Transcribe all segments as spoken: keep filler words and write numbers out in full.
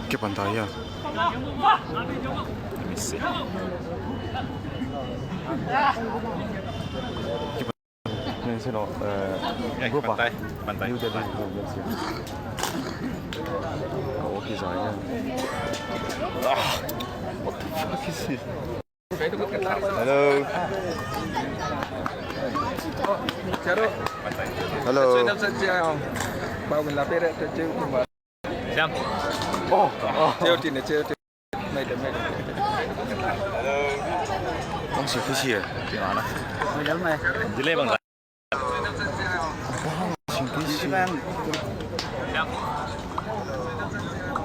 Kipan ta hia? Let me see. Kipan ta hia? No, eh, group ah? Kipan ta hia, kipan ta hia. New Delhi. Oh, okay, sorry. Ah, what the fuck is this? Hello. Hello. Siang. Oh, oh. Hello. Bang si kusi ya? Delay bang.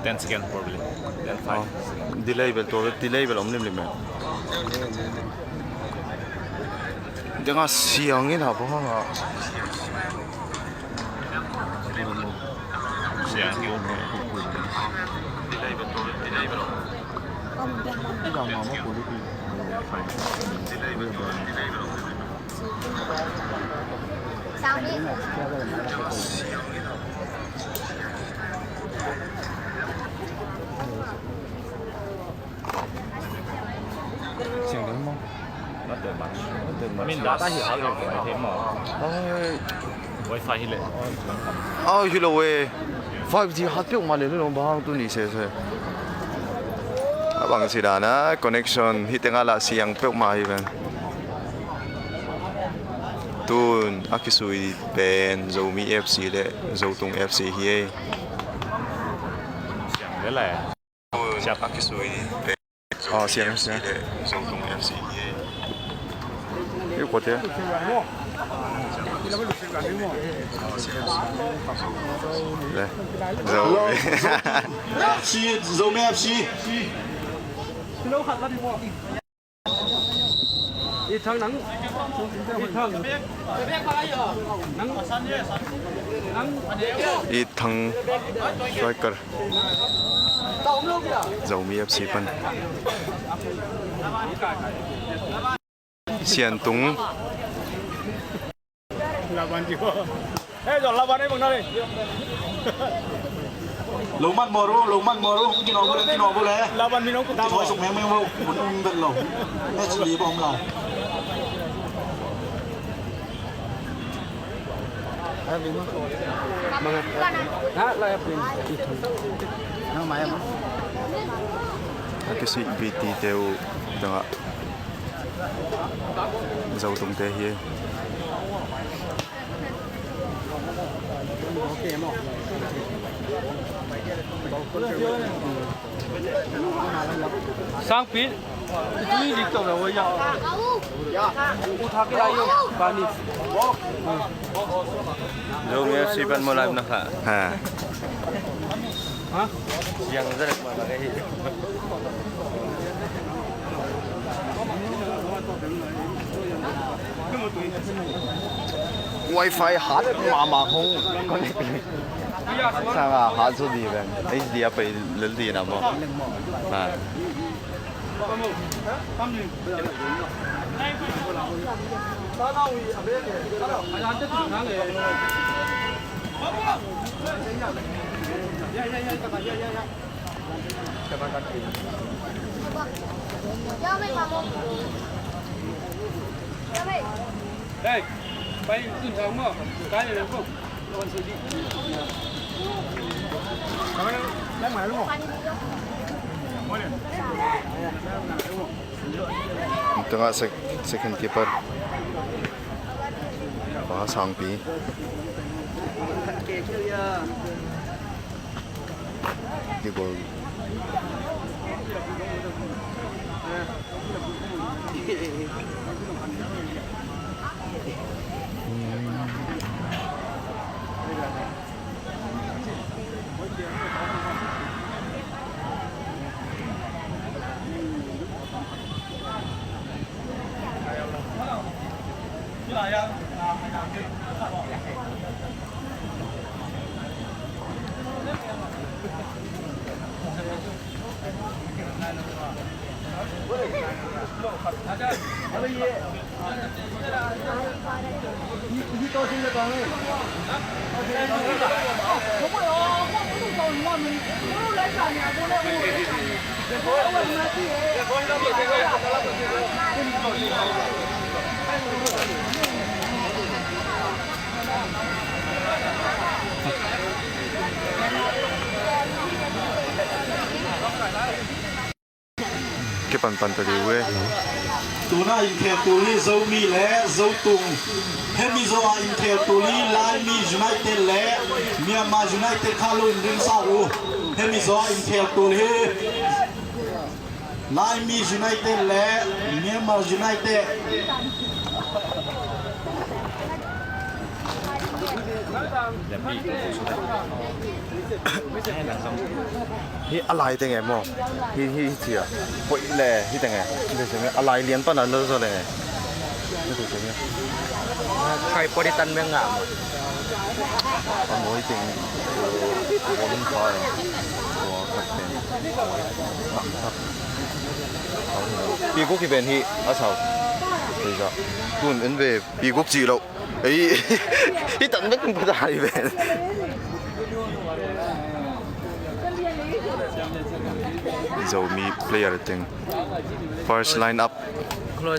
Ten second probably. Ten five. Oh, delay bel, tua delay bel om limlim e. Denga siang in ha, bang hang a. Siang in. Min data hi hal lo, mai thei maw? Ai. Wifi hi leh. Ai, hi lo e. Five G hat peuhmah leh lo, bang hang tuni sese. A bang si dan a connection hi teng a lah siang peuhmah hi ven. Tun a kisui pen Zomi F C le Zotung F C hi e. Siang le lai. Siang a kisui pen. Oh, siang, siang. Yu ko te. Le. Zomi. Zomi F C. I Thang nang. I Thang. Nang. Nang. I Thang striker. Zomi F C pan. Sian Tung. Laban di ko. Eh, jom laban eh, bang nari. Lo man moru, lo man moru, kino bule, kino bule. Laban minong kuta. Kino suk meng meng lo, mun um bet lo. Eh, sili bom la. Ha, la ya pin. Nang mai ma. Aki si B T teu tengah. Zotung te hi. Sangpi, itu ni dito na waya. Uthak ya yung panis. Zomi F C pan mo live na ka. Ha. Ha? Yang zerek mana kahi. Wifi hat mahmah hong connect. Sanga hat zo di ben. H D a pai lel di na mo. Ha. Hey, pai tun sang mo. Kai le ko. Tengah sek-, second keeper. Ba Sangpi. Di gol. Kipan pan ta ding uh e. Tuna in khel tul hi Zomi le Zotung. Hemi zo a in khel tul hi Laimi United le Myanmar United kha lo in ring sa uh. Hemi zo a in khel tul hi Laimi United le Myanmar United. Hih a lai teng e maw? Hih, hih, hih cia. Hoih le hih teng e. Hih teng e. A lai lian pan a lo zaw le. Hih teng e. Khai pawh di tan meng ngah maw? A mawi teng. Volume pa e. Pi guk hi ben hi a sau. Tun en ve pi guk ci lo. Ei, hi tan bek pha ta hi ve. Zomi player teng. First line up.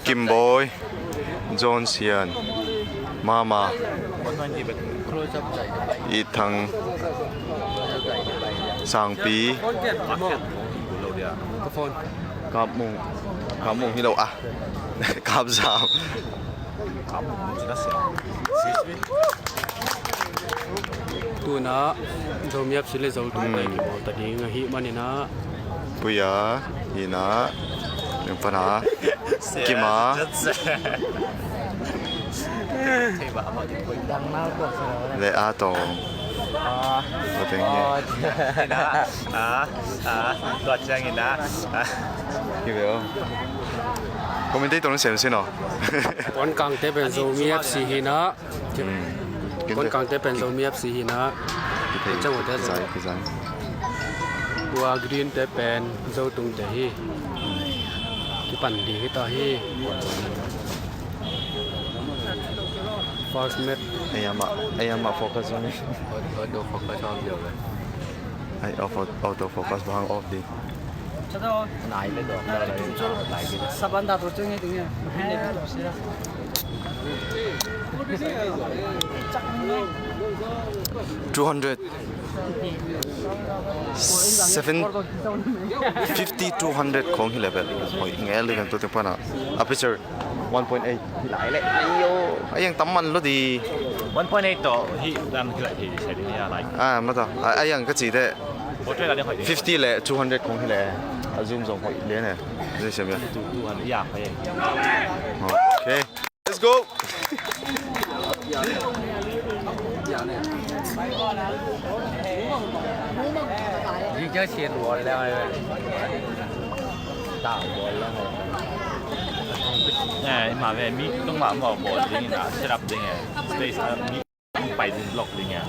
Kim Boy, John Sian, Mama, Ithang, Sangpi, Kap Mung, Kap Mung hi lo a, Kap Zam. Tuna Zomi F C le Zotung te kibawl ta ding ahih manin ah. Puya, hi na, nung pana, Kima. Le a tong. Tua teng hi. Tua ciangin ah. Hi ve aw. Commentator nung sem sin aw. Puan kangte pen Zomi F C hi na. Puan kangte pen Zomi F C hi na. Kizai, kizai. Tua green te pen Zotung te hi. Kipan ding hi ta hi. First match. Ei ama, ei ama focus on. Auto focus on. Ai, auto, auto focus bang off di. Nai le dok. Saban da to cheng hi ting ya. Two hundred. Seven fifty, two hundred khong hi le bel. Hoi, ngel di kan tu te pana. Aperture one point eight. Hi lai le. Ayo. Ayang tam man lo di. One point eight to. Hi dan hi lai hi se di ya lai. Ah, mata. Ayang ka ci de. Fifty le two hundred khong hi le. A zoom zong hoi le ne. Zai sem ya. Two hundred ya. Okay. Let's go. Eh, ima ve, mi tung ma mo bol ding na, set up ding eh. Space, ah, mi pai ding block ding eh.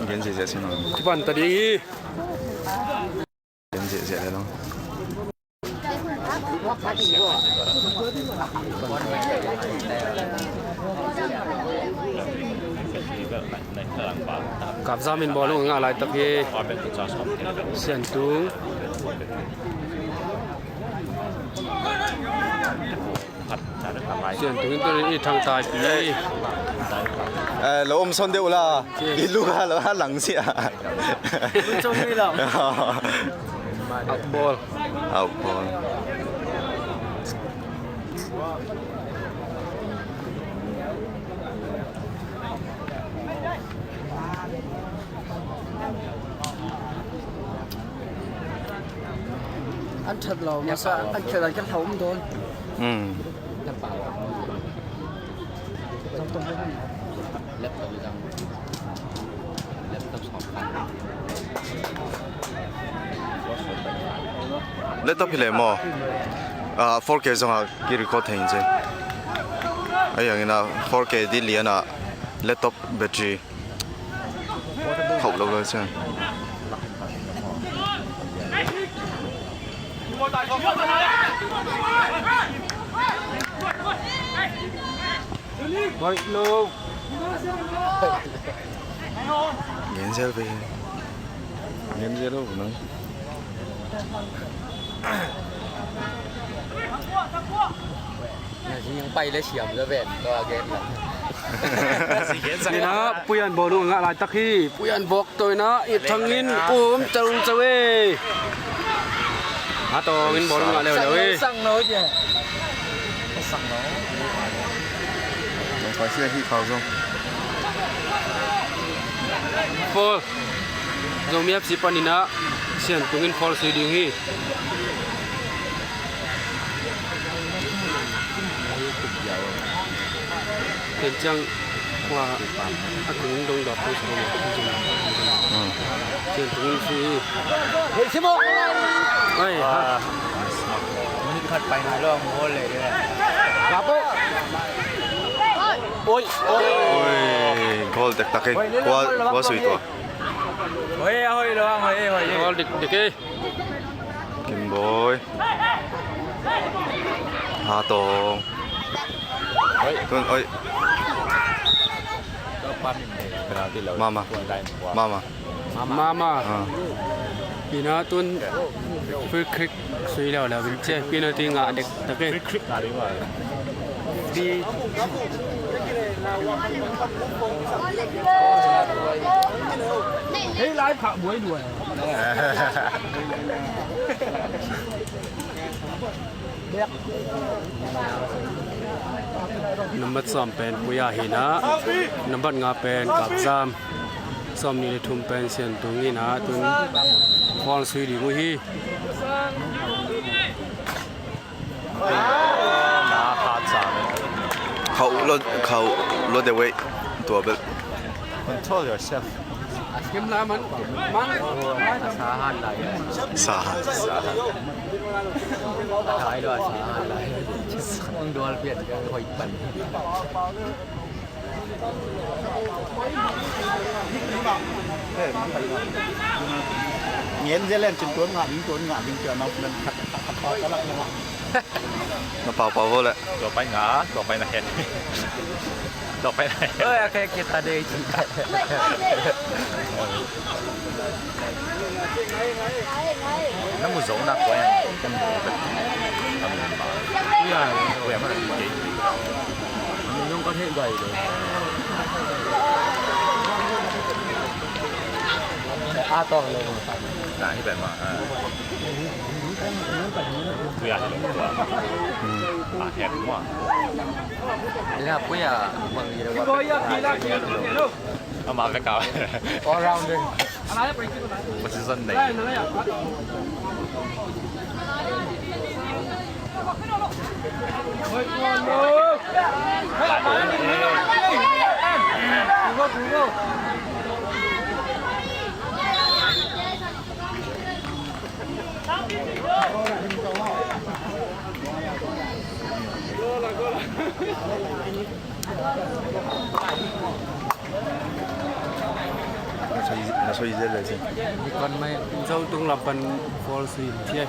Gen zia zia sin. Kipan ta ding hi. Gen zia zia le long. Kapzam in bawlung a ngah laitak hi. Siantung. Siantung in tunin i thangtaipi. Eh, lo om son deuh la. I luka lo ha lang sia. Out ball. Out ball. An that lo masa, an that lo, an that lo om don. Laptop hi le maw? Ah, four K zong a ki record thei in cin. Ai ang ina four K di lian a laptop battery. Khauh lo lo ciang. Gen zel ve. Ngen zia lo nang. Pai le siam zaw ven tua gen. Ina Puyan bawlung a ngah laitak hi. Puyan bawk tawina i thangin um cau cau e. A tawngin bawlung ngah leuleu e. Sang no je. Sang no. Pai sia hi khau zong. Foul. Zomi F C panin ah Sian Tungin foul sui ding hi. Ken ciang kua a tung dong dawk pang sa dong. Ken tung in sui. Hei, Simo! Ai, ha. Minute khat pai nai lo ang goal le. Oi, oi. Oi, goal tek tak e. Kua, kua sui tua. Hoi, hoi lo ang, hoi, hoi. Goal dik dik e. Kim Boy. Ha Tong. Oi. Tun, oi. Mama. Mama. Mama. Ah. Ina tun free kick sui leuleu in ci a penalty ngah dek tak e. Free kick ngah dek. Hei lai phah buai duai. Nambat sawm pen Puya hi na, nambat nga pen Kapzam, sawm nih le thum pen Sian Tung hi na, tun foul sui ding uh hi. Khauh lo, khauh lo de wei tua bel. Control yourself. Kim la man, man. Sa han lai. Sa han. Sa han. Thai lo sa han lai. Ang dual pian ka hoi pan. Ngen zia len cin tuan ngah ding, tuan ngah ding, tuan ngah ding, tuan ngah ding. Na pau pau vo le. Tua pai nga, tua pai na het. Tua pai na het. Oi, a khe kita de ci. Na mu zo na kua ya. Kan mu bet. Kan mu ba. Ya, kua ya ma. Nong ka het gai lo. A tong lo. Na hi bet ma. Puya hi lo kua. A het kua. Ina Puya bang hi lo. Ama ka ka. All rounder. Position nei. Na soi, na soi zel le si. Ni kon mai. Zo tung lam pan foul si. Tia.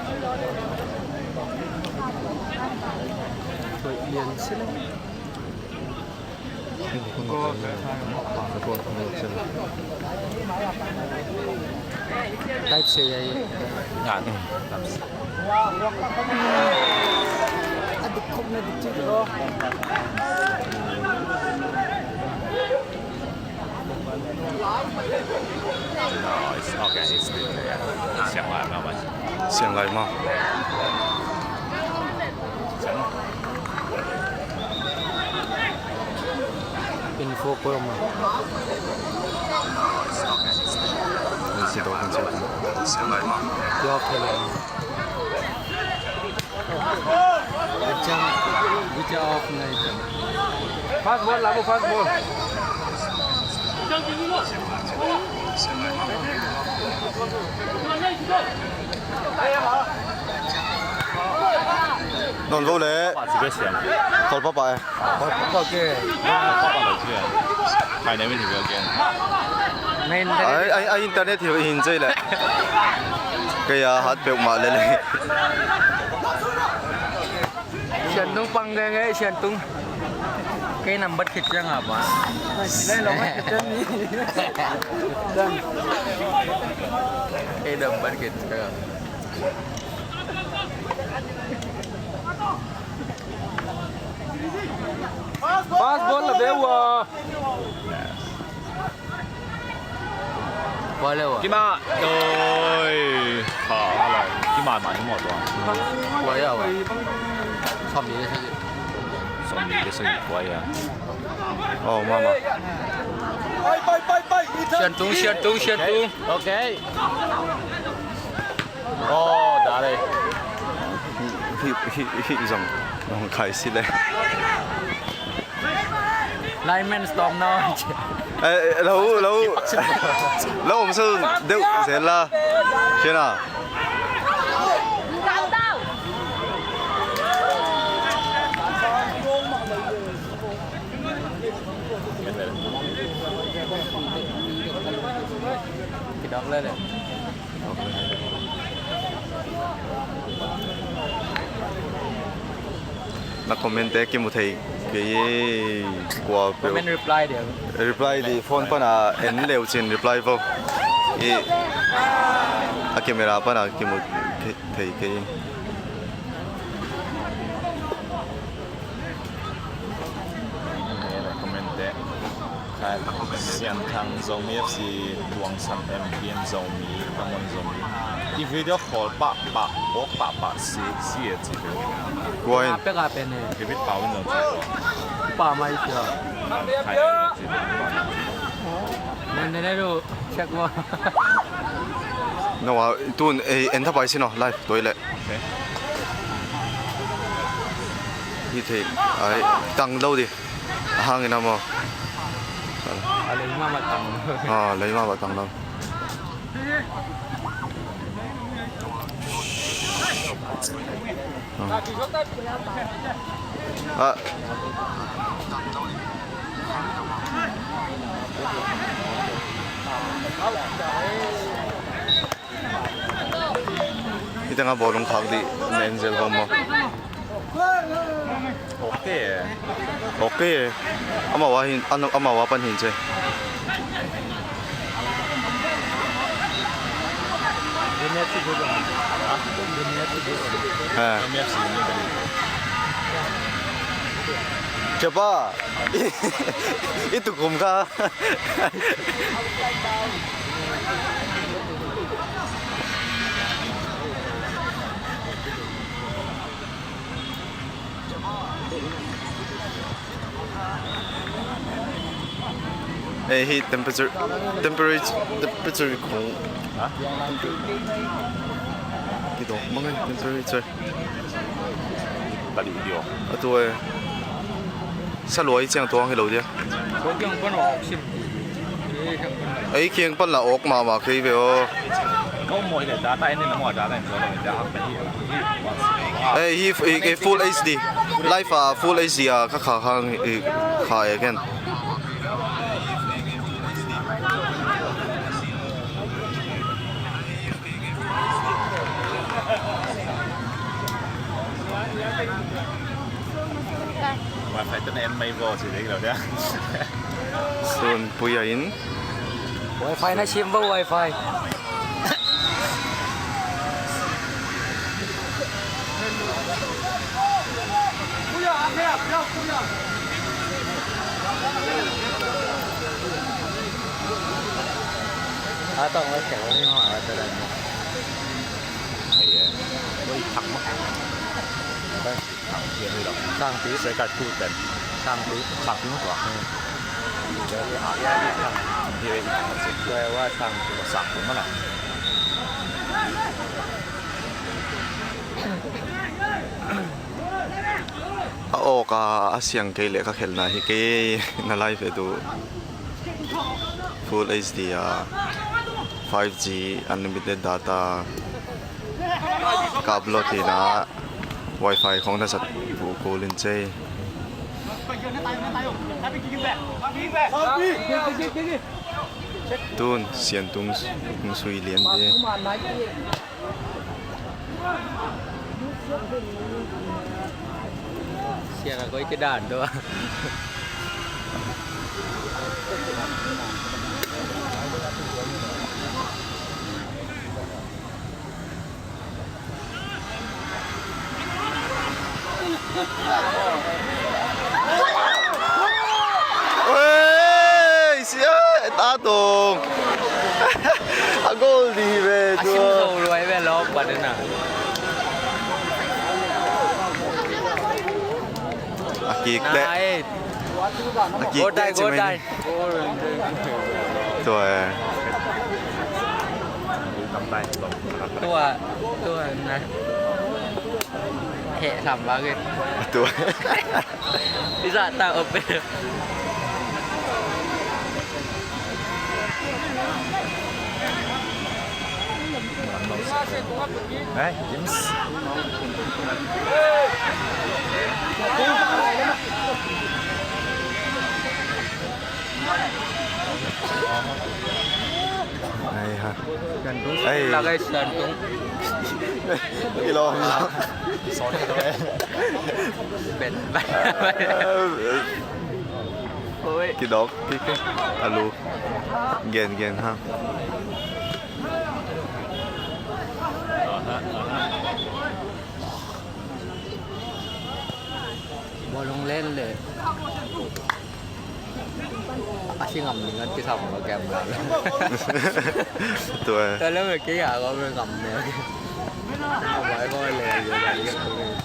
Soi lian si le. Tight se ya. Nga. A dik khop na dik cik lo. No, it's okay, it's still there. Siang lai mah. Siang lai mah. Siang. Info ko ma. Ni si do kan si. Siang lai mah. Yo, okay. Fast ball, Labu, fast ball. Non vo le. Tol papa e. Tol papa ke. Ai, ai, ai, internet hi hin cei le. Kaya hat peuhmah le le. Sian Tung pang geng e, Sian Tung. Kei nambat khit ciang a ba. Kei nambat khit ciang a. Pass ball la be ua. Kima. Oi. Ha, ala. Kima ma ni mo to. Sawmli le sagih. Sawmli le sagih kua ia. Oh, mama. Sian tung, sian tung, sian tung. Okay. Oh, dale. Hi, hi, hi, hi, zong, zong khai si le. Lineman stop no. Eh, eh, lo, lo. Lo, om su, deu, se la. Sian a. Kidawk le le. Na comment te kimu thei kei e, kua peuh. Comment reply dia. Reply di phone pana en leu cin reply vo. I a camera pana kimu thei kei e. Sian Thang Zomi F C, Tuang Sam M P M Zomi, Kamon Zomi. I video call pah pah, bawk pah pah si, si e ci. Kua in? Pek a pen e. David Pau in zong ci. Pa mai sia. Khai in zong ci. Nen nen nen lu check wa. No wa tun e en thapai si no live toi le. Hi thei ai tang lo di. A hangin a maw? A lei mah mah tang. A lei mah mah tang lo. A. Hih tengah bawlung khak dih na en zel bawm maw? Ok. Ok. Amau a hin, amau a pan hin ce. Ha. Kepa. I tukum kha. Eh, hi temperature, temperature, temperature kong. Ha? Kidawk mang eh, temperature. Ka dih dio. A tu e. Saluai ciang tuang hi lo dia. Ei kiang pan la awk mahmah kei ve aw. Ei hi, hi, hi full H D. Live a full H D a ka kha khang hi kha e ken. Wifi tawh na en mai vaw ci ding lo dia. Sun Puya in. Wifi na sim vaw wifi. Sangpi. Sangpi. Sangpi. A awk a, a siang kei leh ka khelhna hi kei na live e tu. Full H D a, five G unlimited data ka upload hi na, wifi khong na sat bu kul in cei. Tun sian tung sui lian di. Siang a koi kidan tu a. Oi, sia, ta tung. A goal di ve, a tua. Sim zo luai ve lo, pa de na. A kick teh. Nine. A kick teh, go die, go die. Tua, eh. Tua, tua na. Heh tham bak in. Tua. Isa ta open. Hey, James. Ai ha. Ai. Lagay sa gantung. Ilong. Sorry. Ben. Oi. Kidok, kike. Alu. Gen, gen ha. Bawlung len le. A si ngam ning an kisam ba kem la. Tua. Tua le me kia ko me ngam ne. A bai ko le yo ba yo ko le.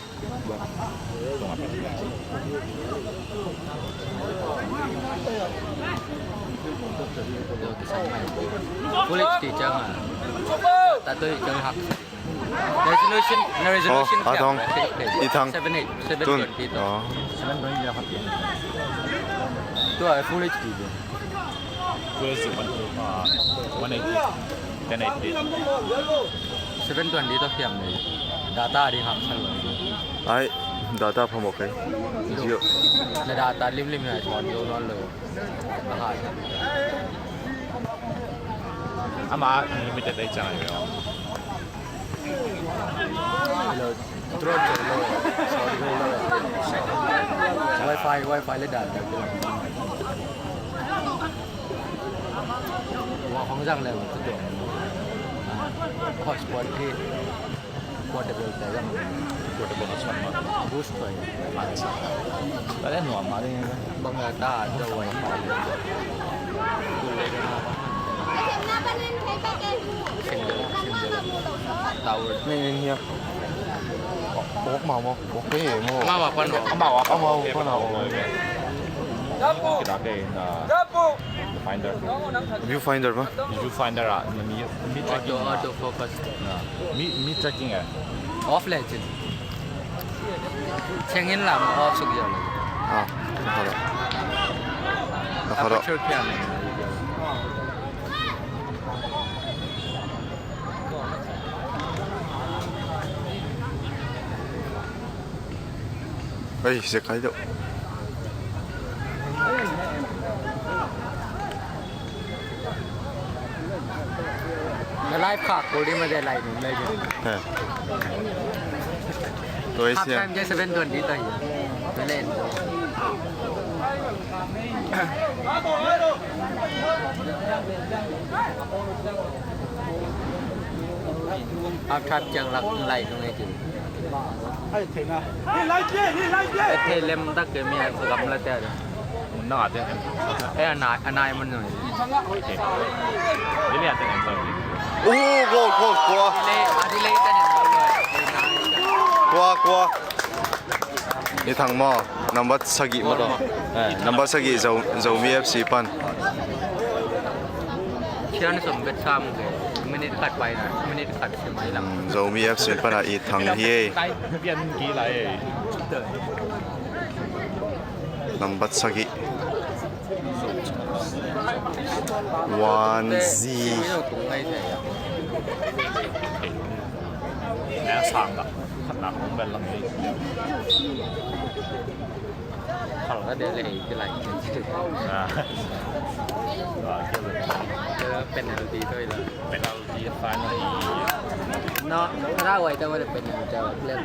Full H D ciang a. Tatu ciang hak. Resolution, na resolution. Oh, a thong. I thang. Seven eight, seven twenty to. Oh. Tua full H D. Full H D one, uh, one eighty, ten eighty. Seven twenty to kiam ni. Data di hak sa lo. Ai, data phamawh kei. Jio. Na data limlim na son zo nawn lo. Aha. Ama limited ai chang ai lo. Lo, drone lo, lo. Wifi, wifi le data. Wa khong zang le, tu tu. Hotspot ki. Portable te zang. Portable hotspot ma. Boost ko. Ma sa. Tale nuam ma ding. Bang ta ta wifi. Single, single. Tower. Ni, ni, ni. Uk mau, mau. Uk ni, mau. Mau apa, no? Mau apa, mau apa, mau. Kita ke, uh, Finder. Viewfinder mah? Viewfinder ah, mi, mi tracking ah. Auto, auto focus. Ya. Mi, mi tracking ah. Off le cin. Cengin lam off suk yo le. Ah, na kha lo. Na kha lo. Aperture kiam. Ei, zekai deuh. Na live khak kul ding mah de lai nung lai ding. He. Half time je seven twenty tai. Belen. Half time ciang lak lai nung e ci. Ai, thei na. Ni lai pia, ni lai pia. Thei lem tak ke mi a gamla te a. Mun na a te. Eh, a nai, a nai mun nung. Ni a te. Oh, goal, goal, kua. Le, a delay te ne. Kua, kua. I thang maw, number sagih maw tawh. Eh, number sagih Zo, Zomi F C pan. Sian som bet sam ke, minute khat pai na, minute khat si mai lam. Hmm, Zomi F C pan a i thang hi e. Number sagih. One Z. Nang sang ka, khat nak kong bel lang ni. Hal ka de le, ki lai. Ah. Ah, kya le. Kya penalty to ila. Penalty final. No, kara wai ta wala penalty, wala player.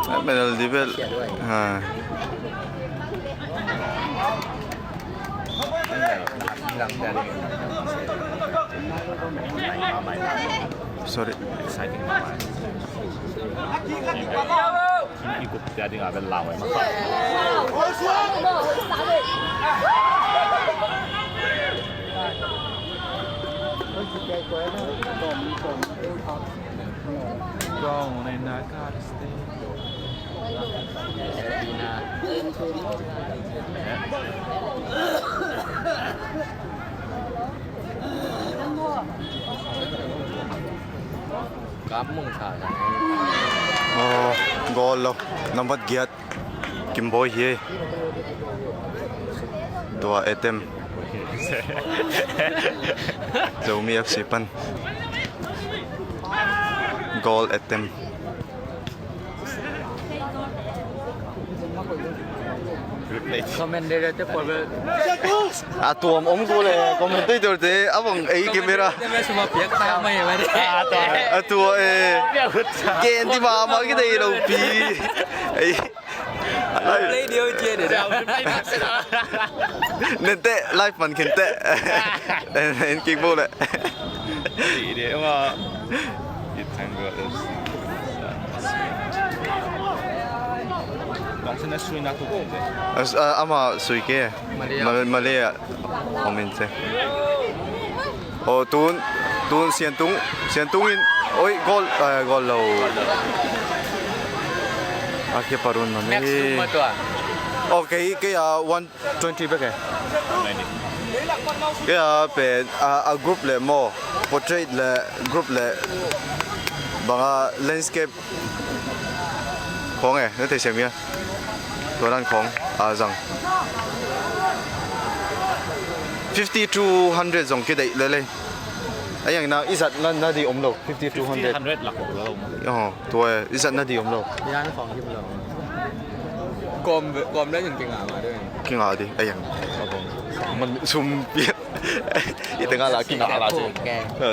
Ah, penalty bel. Siya wai. Ha. Sorry. Exciting. Aw, goal lo. Nambat giat. Kimbawi hi. Tua etem. Zomi F C pan. Goal etem. Commentator te pawl bel. A tuam om kul e, commentator te a bang ei camera. Commentator te bel sum a piak ta mai mai. A tua e. Gen di mama ki dei lo pi. Ei. Play dio cie de. Nen te live man khin te. En kick ball le. Ama sui ke. Malay a om in se. Aw, tun, tun Siantung, Siantung in, oi, goal, eh, goal lo. A keeper un man. Max Suma tua. Aw, kei, kei a one twenty bek e. Kei a pen, a, a group le maw, portrait le, group le, bang a landscape khawng e, na theisiam hia? Tua dan khawng a zang. Fifty two hundred zong kideih lele. A yang na i zat na, na di om lo. Fifty two hundred. Fifty hundred lak lo. Aw, tua e, i zat na di om lo. Yan khawng kim lo. Kawm, kawm le zong kinga ma de. Kinga di, a yang. Man sum piak. I tengah lah kingah lah cih.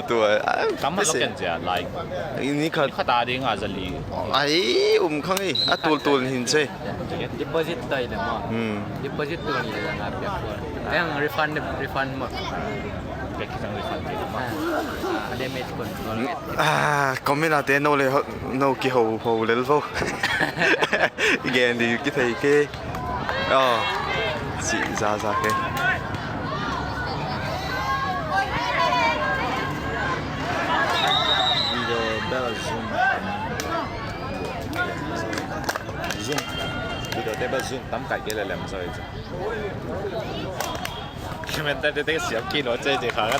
Tua. Tam lo ken cia lai. Ni khat. Khat a ding a zali. Ai, um khang i. A tul tul hin se. Deposit toi le maw. Hmm. Deposit tul ni le nga piak ko. Yang refund, refund maw. Piak ki sang refund ki maw. Ah, damage control. Ah, comment a te no le ho, no kiho ho lel vo. Gen di kithei ke. Aw, si za za ke. Video bel zoom. Zoom. Video te bel zoom tam kai ke le lem zoi. Kementa te te siap kino che che kha ka.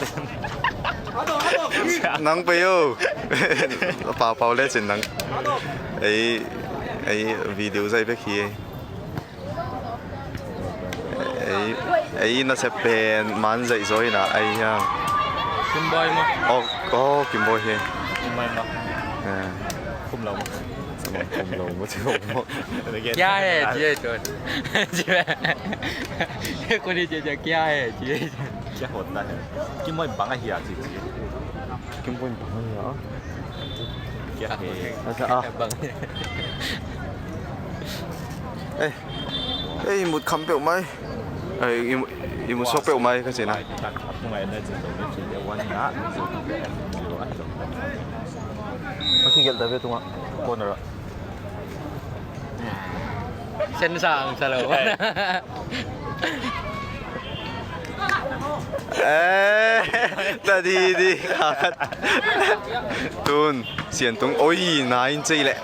Nang pe yo. Pau pau le cin nang. Ei, ei video zai bek hi. Ei, ei na se pen man zai zoi na ai ha. Kimbawi maw. Oh, oh, Kimbawi hi. Kimbawi maw. Eh. Kum lo maw. Kum lo maw, kum lo maw. Kya hai, ji hai to. Ji hai. Kuni je je kya hai, ji hai. Kya hota hai? Kimbawi bang ahi a, ji ji. Kimbawi bang ahi a. Kya hai? Acha, ah. Bang. Eh. Eh, i mut kham peuh mai. Eh, i, i mut suak peuh mai ka cihna. A kigelh ta ve tungah corner ah. Sen sang sa lo. Eh, ta di di khat. Tun, Siantung, oi, na in cei leh.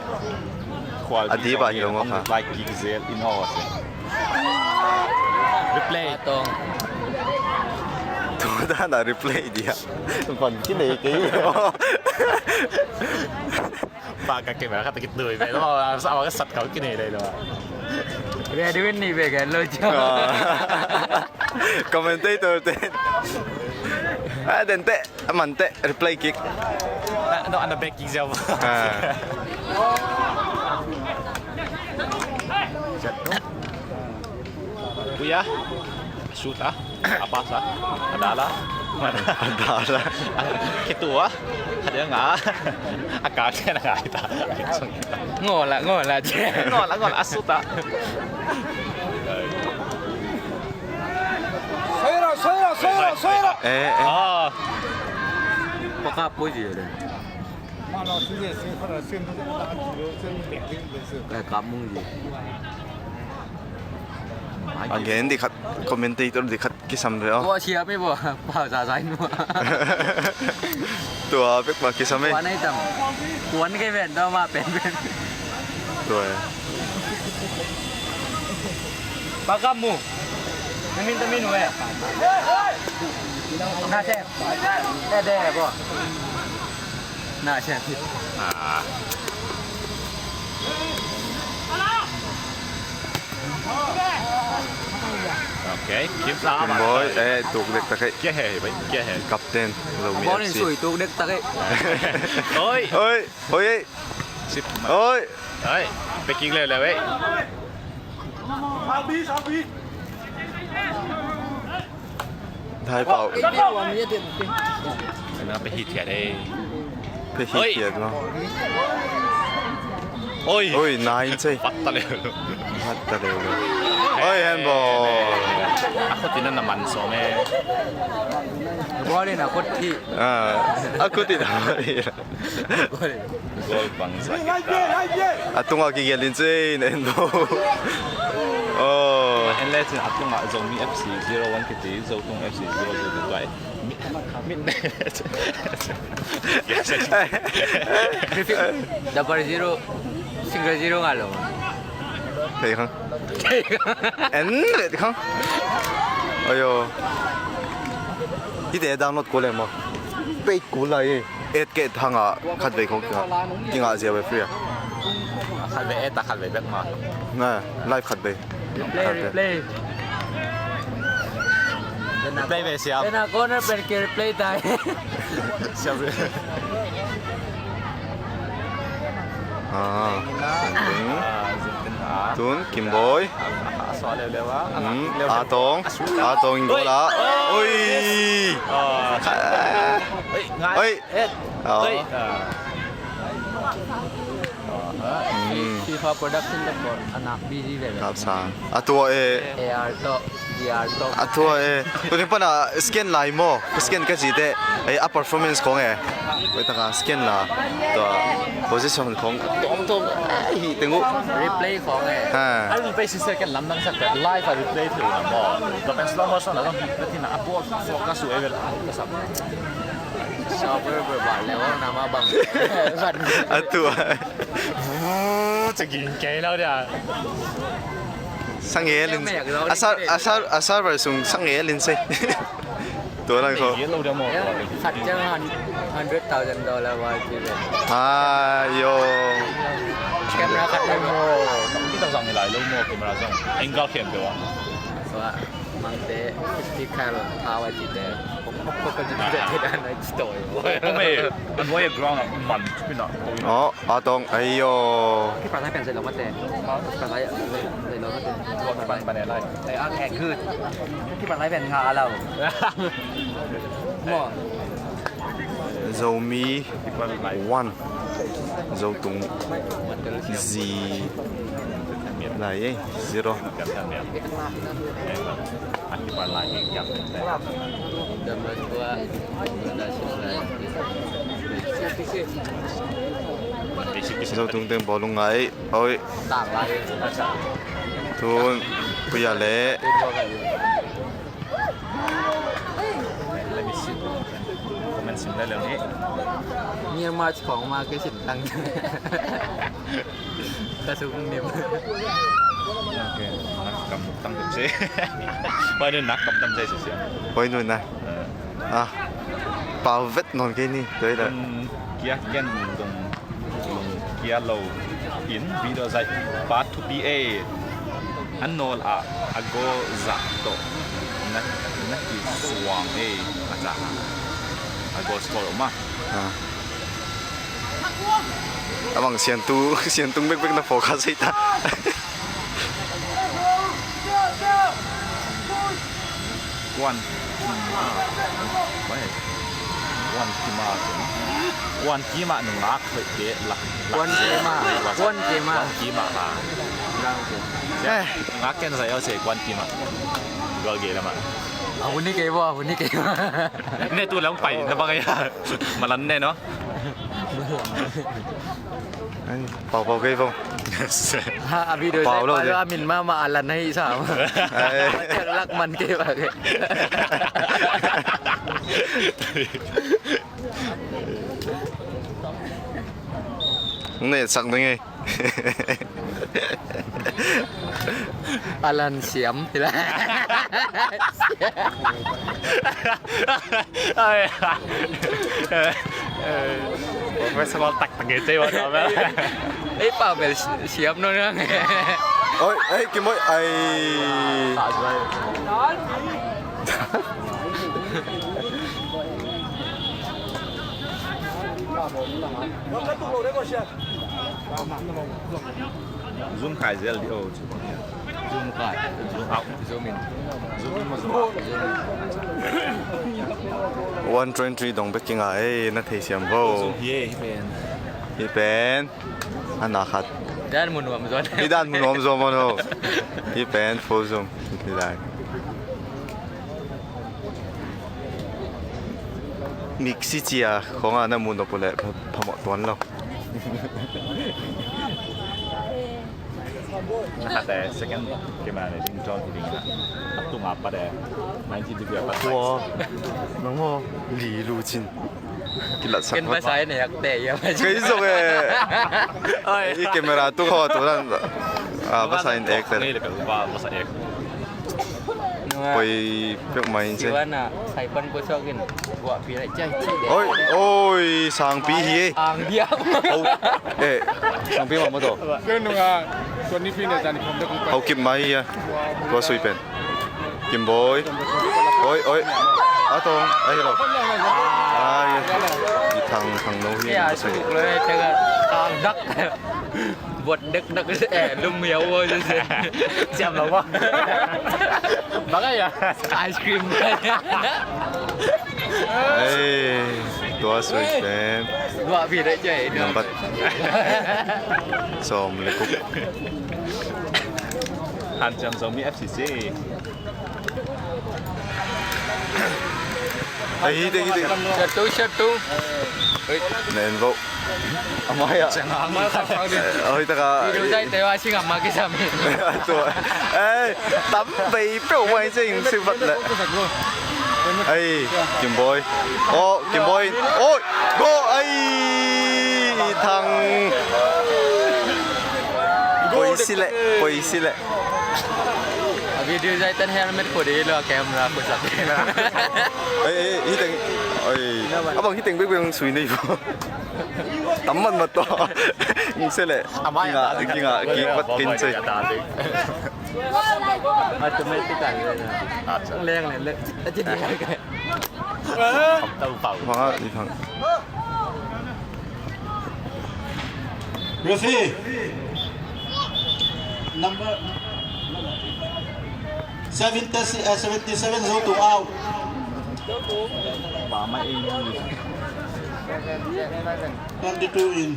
A dip ah hi lo ngawk kha. Vai kik zel in aw se. Replay. Tong. Tu dan a replay dia. Van ki nei kei. Ba ka camera khat a kitui ve lo. Aw ka sat kau ki nei dai lo. Ve di win ni ve kan lo jo. Ah. Commentator te. Ah, den te. A man teh, replay kick. Na, no, ana back kick ziau. Ah. Puya. Shoot ah. A pass ah. A dal ah. A dal ah. Kitu ah. A dia nga. A ka dia nga ita. Ngola, ngola je. Ngola, ngola. A shoot ah. Eh, eh. Ah. Pakap pun je deh. Kaya kapmung je. Again, di khat commentator di khat kisam ve aw. Tua siam hi bo, pau sa sa in bo. Tua bek ba kisam hi. Kuan ai tam. Kuan kei ven, tua ma pen pen. Tua. Pakap mu. Tamin tamin we. Na se. Eh, de bo. Na se. Ah. Okay, Kim Sa. Kim Boy, eh, tuk dek tak eh. Kia he, bai, kia he. Captain, Zomi F C. Bawlin sui tuk dek tak eh. Oi. Oi, oi, eh. Sip. Oi. Oi. Pekik le le, eh. Thai pau. Ena pe hit thiat eh. Pe hit thiat lo. Oi. Oi, nine sei. Fat ta le lo. Fat ta le lo. Oi, handball. A khut in a na man sawm eh. Bawlin a khut hi. Ah, a khut in a man hi. Goal bangzah. A tungah kigelh in cin en lo. Oh. En le cin a tungah Zomi F C zero one kiti, Zotung F C zero two kiti. Double zero, single zero ngah lo. Thei khang. En le khang. Ayo. Hite download ko le mo. Page ko lai. Eight K thanga khatvei khong kinga, kinga zia ve free a. Khatvei eight a khatvei bek ma. Na, live khatvei. Replay, replay. Replay ve siam. Ena corner pen ke replay tai. Siam ve. Ah, Zinting. Ah, Zinting ah. Tun, Kim Boy. Ah, ah, ah, suah leuleu ah. Hmm, Atong. Atong in goal ah. Oi. Oi. Ah. Oi, ngai. Oi. Eh. Oh. Oi. Ah. Hmm. FIFA production te pawh a nak busy ve ve. Kap sang. A tua eh. A R tawh, V R tawh. A tua eh. Tua ding pan a scan lai maw. Scan ka cih teh. Eh, a performance khong eh. Oi taka scan la. Tua position khong. Tawm tawm. Eh, hi teng uh. Replay khong eh. Ha. A replay si second lam nang sak live a replay thei na maw. Tua pen slow motion a dong hi. Tua tina a ball focus uh eh ve la. Ka sak. Shopper ber bar le wang nama bang. A tua. Vuu, cagin kei lo dia. Sange lin. A sar, a sar, a server sung sange lin sei. Tua lang ko. Khat ciang hun-, hundred thousand dollar wal ci ve. Ah, yo. Camera khat le mo. Kita zang lai lo mo camera zang. Angle khem pe wa. Wa. Mangte, sticker, power cite. Pok, pok, pok, pok, cite, cite, ana cito. Ome, an wai ground a man, pina. Oh, Atong, ayo. Kipan lai pen zai lo mate. Kipan lai, zai, zai lo mate. Kipan, kipan lai. Ai, ang, eh, good. Kipan lai pen nga alau. Mo. Zomi one. Zotung Z lai eh, zero. Zotung teng bawlung ngai. Oi. Tun puya le. Let me see. Comment sim lai leng hi. Myanmar ci khong ma kei sin tang. Ka sung nim. Okay. Nak kam tang tuk se. Pai nu nak kam tam se se. Pai nu na. Ah. Pau vet non kei ni. Toi da. Kia ken dong. Kia lo in video zai pa thupi e. An nawl ah a goal zah tawh na, na kisuang e. A zah a goal score om a. Ah. A bang siantu, siantung bekbek na focus hi ta. Kuan Kima. Bai. Kuan Kima. Kuan Kima nungak hoih te la. Kuan Kima. Kuan Kima. Kuan Kima ha. Nungak ken sa yau se Kuan Kima. Gol ge lama. A hun hi kei bo, a hun hi kei bo. Ne tu lang pai na bang ya. Malan ne no. Ai, pau pau kei bo. Ha, a video pau lo de. A min mama Alan hi sa. Ai. Lak man kei ba kei. Ne sak ding ei. Alan Siam. Professional tak tak gitu ya. Ei, Pavel Siam no nang. Oi, ei, Kim Boy, ai. Zoom khai zel di o. Zoom khai. Zoom out. Zoom in. Zoom in, zoom out. One twenty three dong bek kinga ei, na thei siam bo. Zoom hi ei, hi pen. Hi pen. Ana khat. Dan mun nuam zo. Hi dan mun nuam zo mo no. Hi pen full zoom. Hi lai. Miksi cia khong a na mun nop uleh phamawh tuan lo. Na khat eh, second camera le ding, John hi ding na. A tung a pat eh, ninety degree a pat. Tua, nang mo, li lu cin. Kilat sak. Ken ba sai ne yak te ya. Kei zong eh. Oi. I camera tu kho tu dan. Ah, ba sai ek te. Ba sai ek. Poi pek mai in se. Siwana, sai pan ko sok in. Gua pi lai cai ci. Oi, oi, Sangpi hi. Ang dia. Oh, eh, Sangpi ma mo to. Kau nunga, kau ni pi ne tani kom de kong. Hau kip mai ya. Tua sui pen. Kim Boy. Oi, oi. Atong, ai lo. Ai. I thang, thang no hi. Ya, sui lo, tega kang dak. Buat dek dek eh, lum ya wo je se. Siam lo ba. Bang ya. Ice cream. Ai, tua sui pen. Gua pi dek je. Nampat. Som le kuk. Han Siam Zomi F C C. Ai, hi teng, hi teng. Satu, satu. Oi. Nen bo. Amaya. Amaya ka pang di. Oi, taka. Video dai te wa sing ama kisam. Tu. Eh, tam bei pyo mai sing si bat le. Ai, Kim Boy. Oh, Kim Boy. Oh, go ai. Thang. Poi si le, poi si le. A video zai tan helmet ko de lo camera ko sa. Ei, ei, hi teng. Oi. Abang hi teng bek bek sui nei bo. Tam man mat to. Ing se le. Amai kinga, kinga, ki pat kin se. Automatic kan le na. Leng le le. Aji de. Tau pau. Wa, i thang. Referee. Number seventy, uh, seventy-seven, Zotung out. Twenty-two in.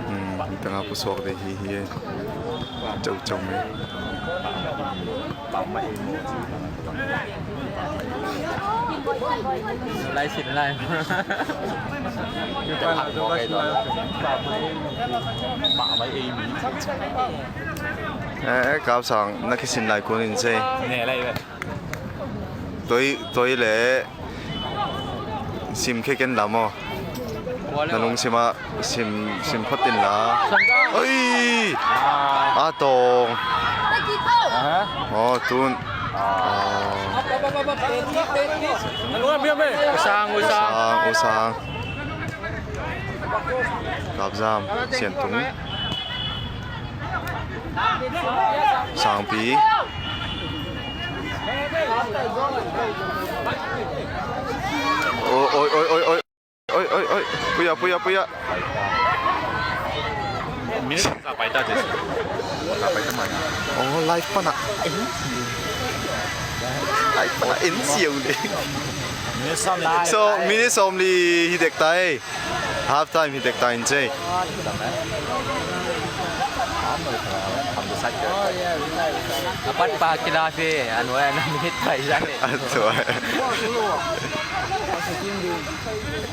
Hmm, tanga pusuak de hi hi. Chau chau me. Lai sin lai. Eh, eh, Kap Sang, na kisin lai kun in sei. Ne lai ve. Toi, toi le. Sim khe ken lam aw. Na lungsim ah sim, sim phot in la. Oi! A tong. Aw, tun. Aw. Usang, usang. Usang, usang. Kap Zam, Sian Tung. Sangpi. Oi, oi, oi, oi, oi. Oi, oi, oi. Puya, puya, puya. Minute sa pai ta, sa pai ta mai. Oh, live pa na. Live pa na, en siau le. So, minute sawm li hi dek ta ei. Half time hi dek ta in cei. Oh, yeah, we like, we like. A pat pa kila fe, an wa na minute pa i zale. An tua.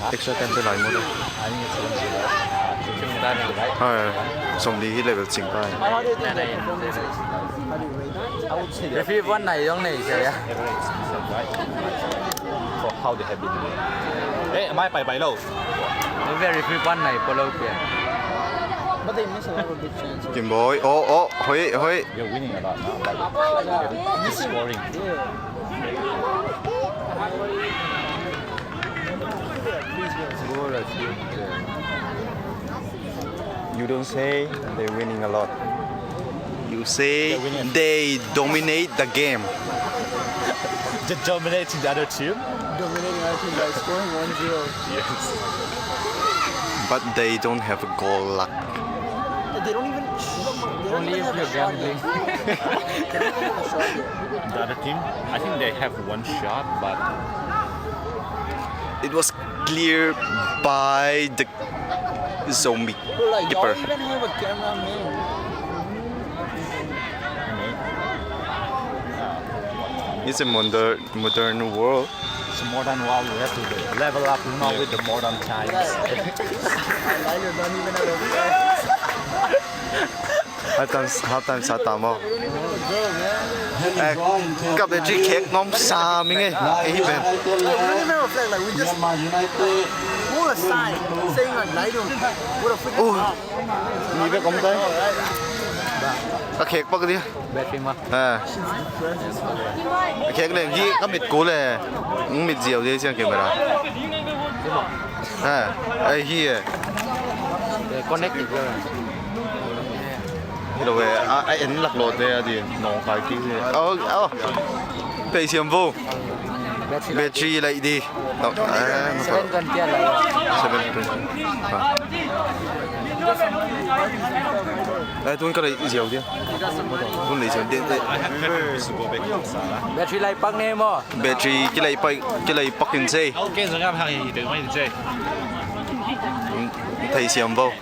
Extra time te lai mo de. Hai, som li hi level sing pa. How do you rate it? I would say that. If you want, I don't know, yeah. For how they have been doing. Eh, mai pai pai lo. Very few one nai polo kei. But they miss a lot of big chances. Kim Boy, oh, oh, hoi, hoi. You're winning a lot now, but it's scoring. You don't say they're winning a lot. You say they dominate the game. They dominating the other team. Dominating our team by scoring one zero. Yes. But they don't have a goal luck. They don't even. They don't even have a shot yet. They don't even have a shot yet. The other team, I think they have one shot, but it was cleared by the zombie keeper. Bro, like, y'all even have a cameraman. It's a modern, modern world. It's a modern world. We have to level up, you know, with the modern times. Half time, half time sa ta maw. Eh, ka battery khek nuam sa ing e. Eh, hi pen. Like, we don't even reflect, like, we just pull a sign saying, like, "Lai dong." What a freaking. Oh. Ni bek om tai. Ka khek pak dia. Battery ma. Ha. Ka khek leng hi ka mit kul e. Ng mit ziau dia siang camera. Ha. Ai hi e. Eh, connect. Hi lo e. A, a en lak lo te a di. Nong kai ki. Oh, oh. Pei siam vo. Battery lai di. Seven twenty a lai. Seven twenty. Ai, tun ka lai ziau dia. Tun lai ziau dia. Battery lai pak ne maw. Battery ki lai pak, ki lai pak in sei. Thei siam vo.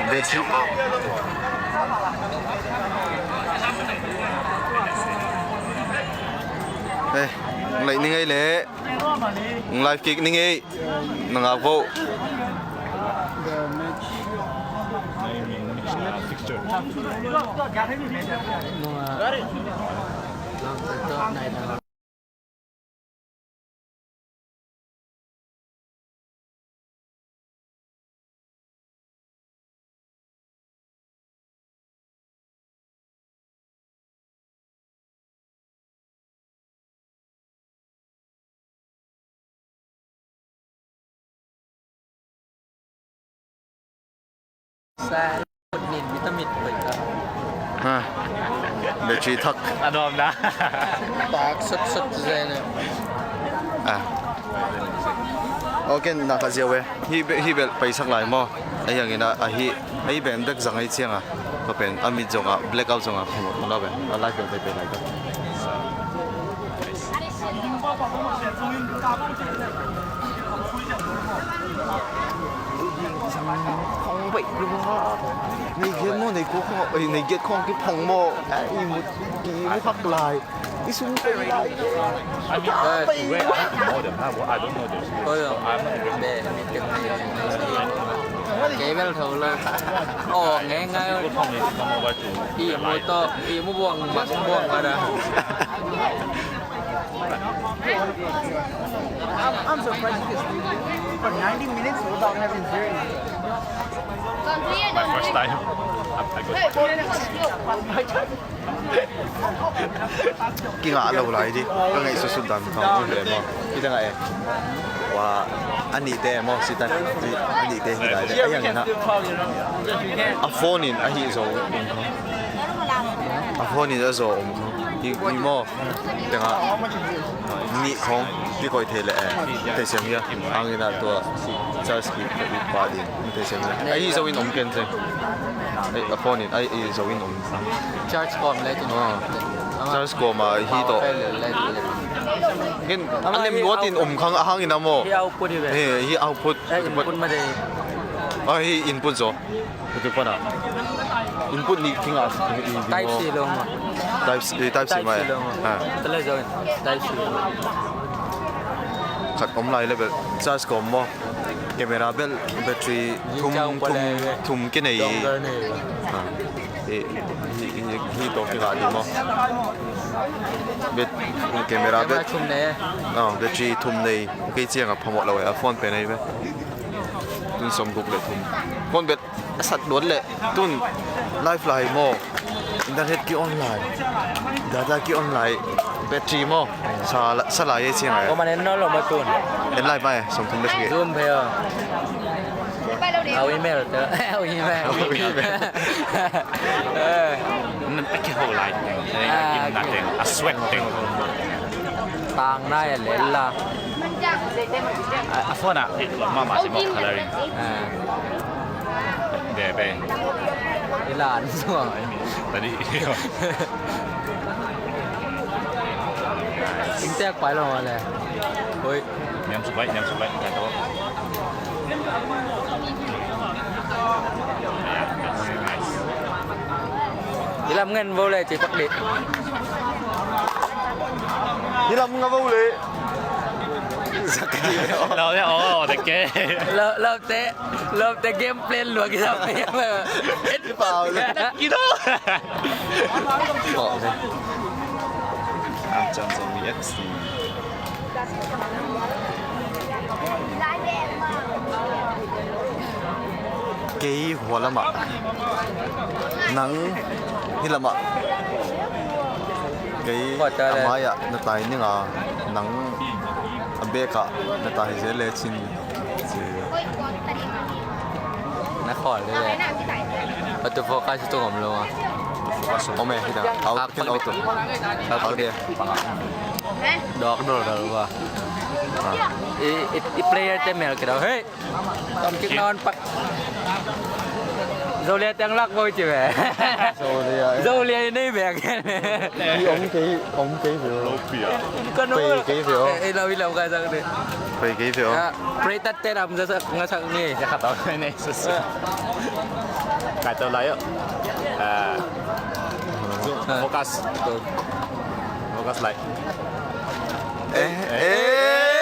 Battery. Eh, ng lai ni ngei le. Ng live kick ni ngei. Nang a vo. Sa mit mit mit mit. Ha. Battery thak. A nuam na. Tak sat sat zen. Ah. Okay, na ka ziau e. Hi be, hi bel paisak lai maw. Ai ang ina ahi. Ai ben bek zang ai ciang a. Ka pen a mit zong a, blackout zong a. Ka mo na ben. A lai bel pe pe lai ka. Khong bai lu ha. Nei giat mo, nei ko khong, ei, nei giat khong ki phong mo. Ei, i mu, ki mu hak lai. I sum ko lai. I mean, uh, where I don't know them, huh? I don't know them. Oh, yeah. I'm not even. Be, mi tem ni. Kei bel tho la. Oh, ngai ngai. People tell me to come over to. I mu to, i mu buang, buang ada. I'm, I'm surprised you can sleep for ninety minutes without having beer in you. My first time. I, I got. Kingah lo lai di. Ka ngaihsutsut dan thong uh ve maw. Kita ngah e. Wa, a nihte maw, si tan a nihte hi lai de. A yang na. A phone in a hi zo. A phone in a zo. Hi, hi maw. Tengah nih khong kikoih thei leh, eh, thei siam hia. Hangin ah tua charge ki pah ding thei siam hia. Ahi zo in om ken thei. Eh, a phone in ahi zo in om. Charge kawm le kin. Ah. Charge kawm ah hi tawh. Gen, amah a lem hi luat in output. Um khang a hang in a maw. Hi output hi ve. Hi, hi output. Eh, input mah de. Ah, hi input zaw. Kutu pana. Input nih kinga. Type C lo maw. Type C, eh, type C mai. Type C lo maw. Ah. Tale zaw in. Type C. Khat om lai le bel. Charge ko maw. Camera bel battery thum, thum, thum kinei. Dongle nei. Ah. Hi, hi, hi, hi tawh kingah ding maw? Bet-, camera bet-, camera thum nei. Ah, battery thum nei. Kei ciangah phamawh lo e, a phone pen ahi ve. Tun sawmguk le thum. Phone bet a sat luat leh tun live lai maw? Internet ki-on lai. Data ki-on lai. Battery maw? Sa la-, sa lai e ciangah. Ko man en nawn lo maw tun. En lai mai, sawmthum le sagih. Zoom phei aw. Au email tawh. Au email. Au email. Eh. Nan a kiho lai teng. Eh, ah, gimna teng. A sweat teng. Tang nai a lel la. A, a phone ah. Mama si maw coloring. Ah. Debe. Ilan suang. Tadi. Ing tek pai lo le. Oi. Niam suk bai, niam suk bai. Kaya to. Nice. Ilam ngen vo le ci pak di. Ilam nga vo le. Lo le o te ke. Lo, lo te. Lawmte game plan lua kisam. Pau le. Kino. Pau le. Ang cang song mi X ni. Kei hua lamah. Nang hih lamah. Kei a mai-ah na tai ning a, nang a bekah na tai zel lecin. Na khawl le le. Atu focus tung om lo a. Om e, hita. Out, ken out. Out dia. Dok dol dol ba. I, i, i player te mel kidau. Hey. Tam kik nawn pak. Zolia teng lak bo ci ve. Zolia. Zolia nei bek. I om kei, om kei ve. Kan pei kei ve. Eh, eh, lo, lo ka sak de. Pei kei ve. Ah, pray tat te ram za sak, nga sak ni. Ya kata ni susu. Kata lai yo. Ah. Focus. Focus lai. Eh, eh.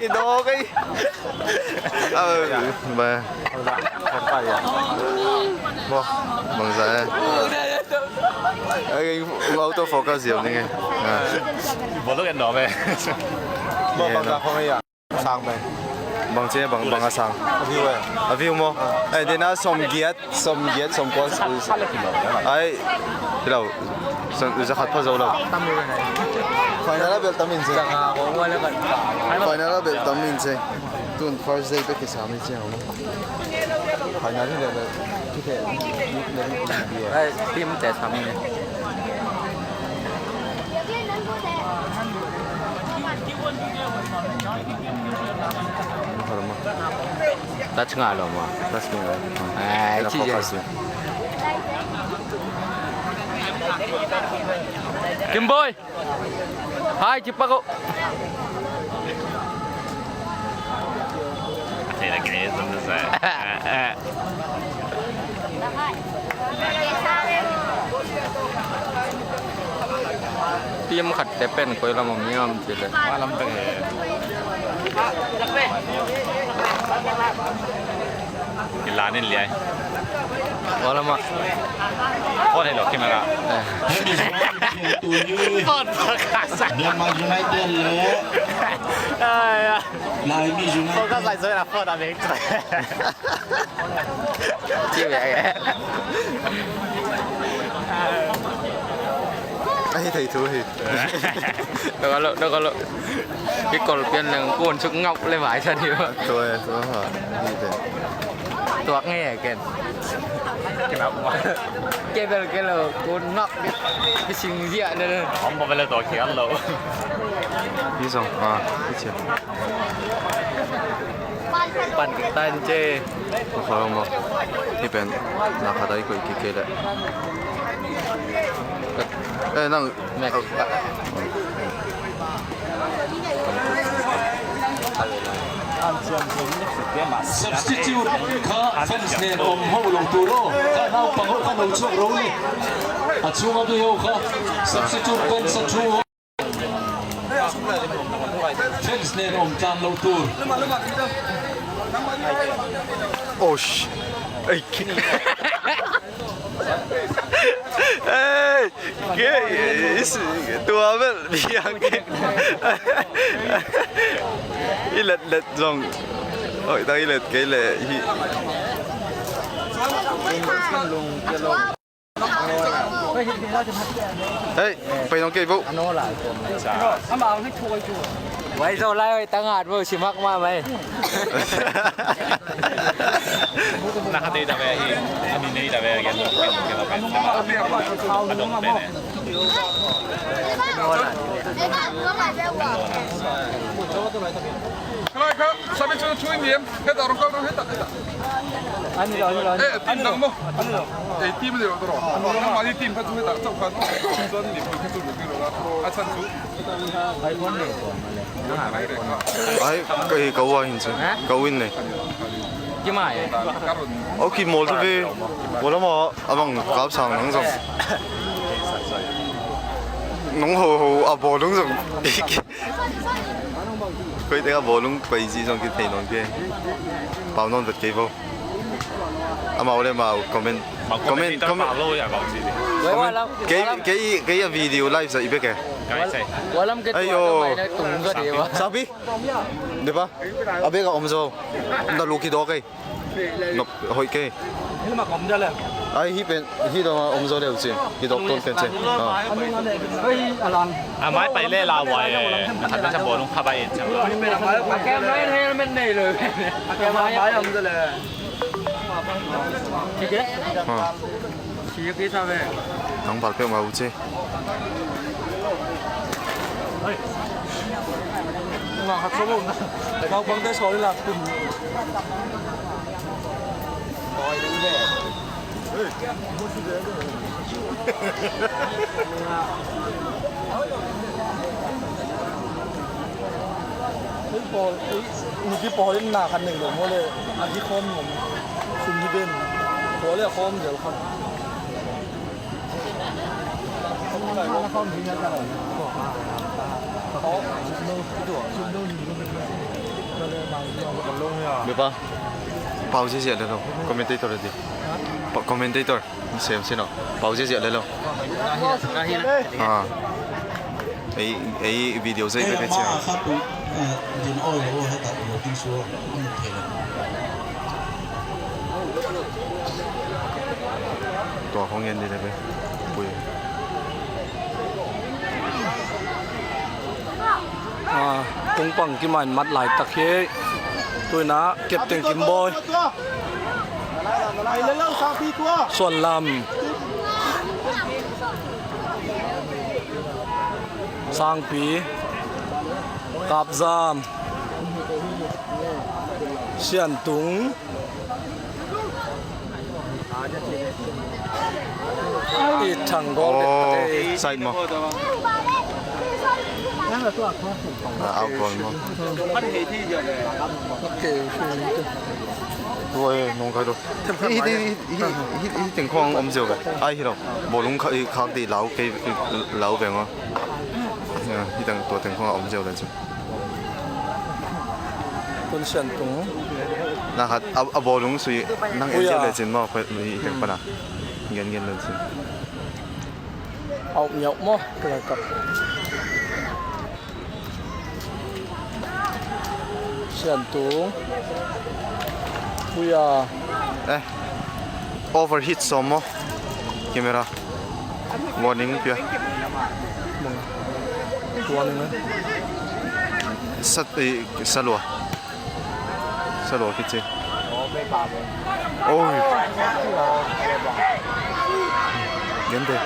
Ito okay. Ah, ba. Mo, bangza eh. Ay, auto focus yun, eh. Ah. Bolo kan no, eh. Mo, bangza ko ngayon. Sang, eh. Bang ci, bang, bang a sang. A view, eh. A view mo. Eh, di na som giat. Som giat, som kua. Ai, hi lo. Som, za khat pha zo lo. Final a bel tam in se. Final a bel tam in se. Tun first day bek kisam ni ciang. Final hi le bel. Ai, team te sam ni. Touch nga lo ma. Touch nga lo. Ai, ci je. Kimboy. Hai, ci pako. Team khat te pen koi lam om hiam ci le. Lam pen he. Ilan in liai. Wala ma. Phone hi lo camera. Eh. Phone focus. Myanmar United le. Ai, ai. Laimi United. Focus lai so na phone a bek. Ci bek. Ahi thei thu hi. Dok a lo, dok a lo. Kikol pian leng kun suk ngauh le vai sa diu. Tua, tua ha. Ni te. Tuak nge ken. Kenap ma. Ke bel ke lo kun ngauh. Kising zia ne ne. Om ba bel tua kian lo. Ni song. Ah, ni cia. Pan kitan ce. Ko ko mo. Ni pen. Na khatai ko iki ke le. Eh, nang. Max. Substitute kha fans nen om ho lo tu lo. Kha naupang ho kha lo chuak lo ni. A chunga bei ho kha substitute bench a thu. Fans nen om tlan lo tur. Osh. Ei, ki-, ei, ki-, is, tua bel, biang ki-, i let let zong. Oi, ta i let kei le, hi. Hei, pai nong kei bo. Wai zo lai, wai tangat bo, simak ma mai. Nakatei ta ve hi, ami nei ta ve, gen, gen, gen, gen, adong pe ne. Kalai kha, sabi chu chu ni em, heta rong kal rong heta, heta. Ani lo, ani lo, ani lo. Eh, team dang mo. Ani lo. Eh, team dang mo. Nang mani team kha chu heta, chau kha. Chuan ni pui kha chu lu ki lo la. A chan chu. Ai, ka hi ka ua hin chu. Ka win nei. Ki mai. Au ki mol tu ve. Wala ma abang kap sang nang zong. Nong ho ho a bol nong zong. Koi teng a bawlung pai zi zong kithei nawn kei. Pau nawn vet kei vo. Amau le mau comment. Comment, comment. Kei, kei, kei a video live sa i bek e. Ayo. Sabi. Depa. A bek a om zo. Na lu kidawk e. Nop hoih kei. Ai, hi pen, hi dong a om zo leu cin. Hi dok ton pen cin. Ah. A mai pai le la wai e. Khat pen sa bawlung kha bai e. A kem rai helmet nei lo. A kem rai om zo le. Kike? Ah. Nang bal peuh ngah uh ci. Ngah khat sawm uh. Naupangte sawl i lak tun. Ei pawl, ei, nupi pawl in na khat nei lo maw le, a hi khawm ngam. Sum hi ben. Pawl le a khawm zel khat. Bipa, pau ziazia le lo. Commentator le di. Pa, commentator. Sem sin aw. Pau ziazia le lo. Ah. Ei, ei video zei bek ei cia. Tua khong en di le be. Pui. Ah, kong pang kiman mat lai tak hi. Tuina Captain Kimboy. Suan Lam. Sangpi. Kap Zam. Sian Tung. I thang gol. Oh, side maw? Ah, out goal maw? Okay, okay. Tua e, nong khai lo. Hi, hi, hi teng khong om zeu ve. Ai hi lo. Bawlung kha, i khak di lau, kei lau ve maw. Hi teng, tua teng khong om zeu ve chu. Tun Sian Tung. Nang khat a, a bawlung sui nang en ziau le cin maw, i teng pana. Gen gen le cin. Au miau maw, ka lai kap. Sian Tung. Puya. Eh. Overheat sawm maw? Camera. Warning pia. Warning, eh? Sat, eh, salua. Salua kici. Oi. Gente.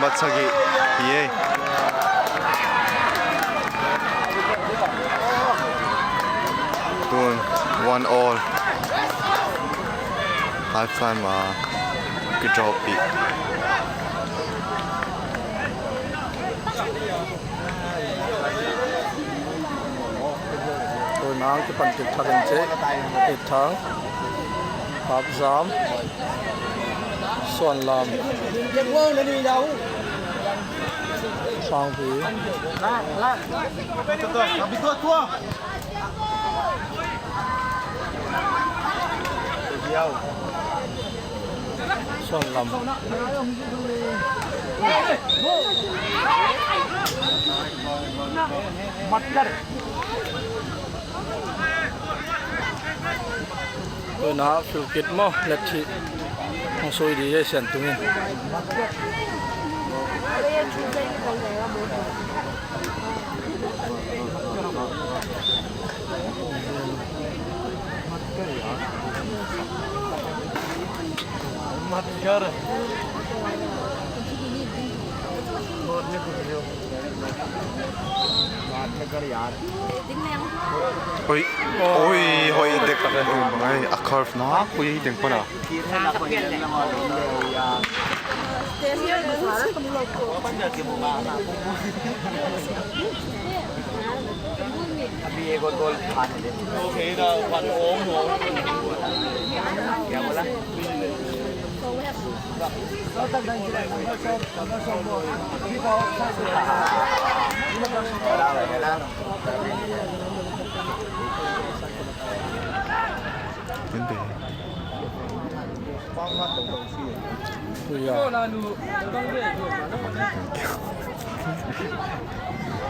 Sagih hi ei. Tun one all. Half time a kidraw pih. Tun hang kipan kik thak in cih. It Thang. Hap Zam. Suan Lam. Sangpi. Suan Lam. Tun ah free kick maw, left hi. Hong sui di ei, Sian Tung in. Oi, oi, hoih dek. Ai, a curve na, ui, deng pana. Ui, ya.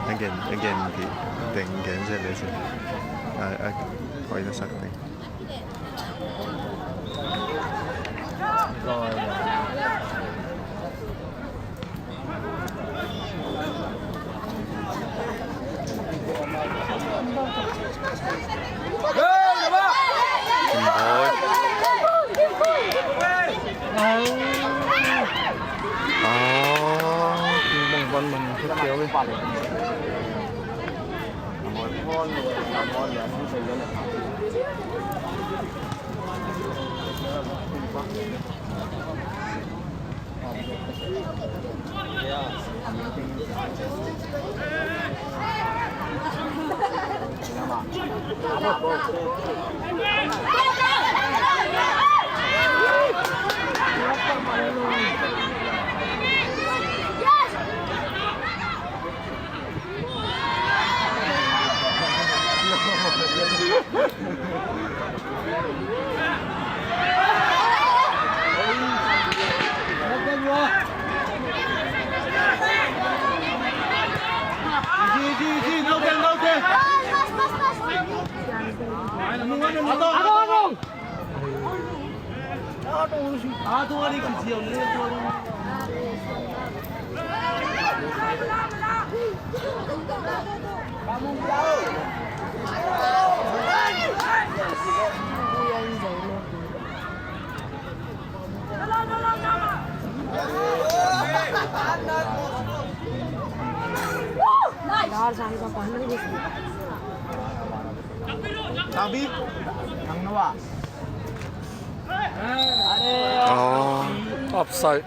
Again, again, di, deng, gen, zia le, zia. A, a, hoih na sak ding. Sabi, ang nawa. Oh, offside.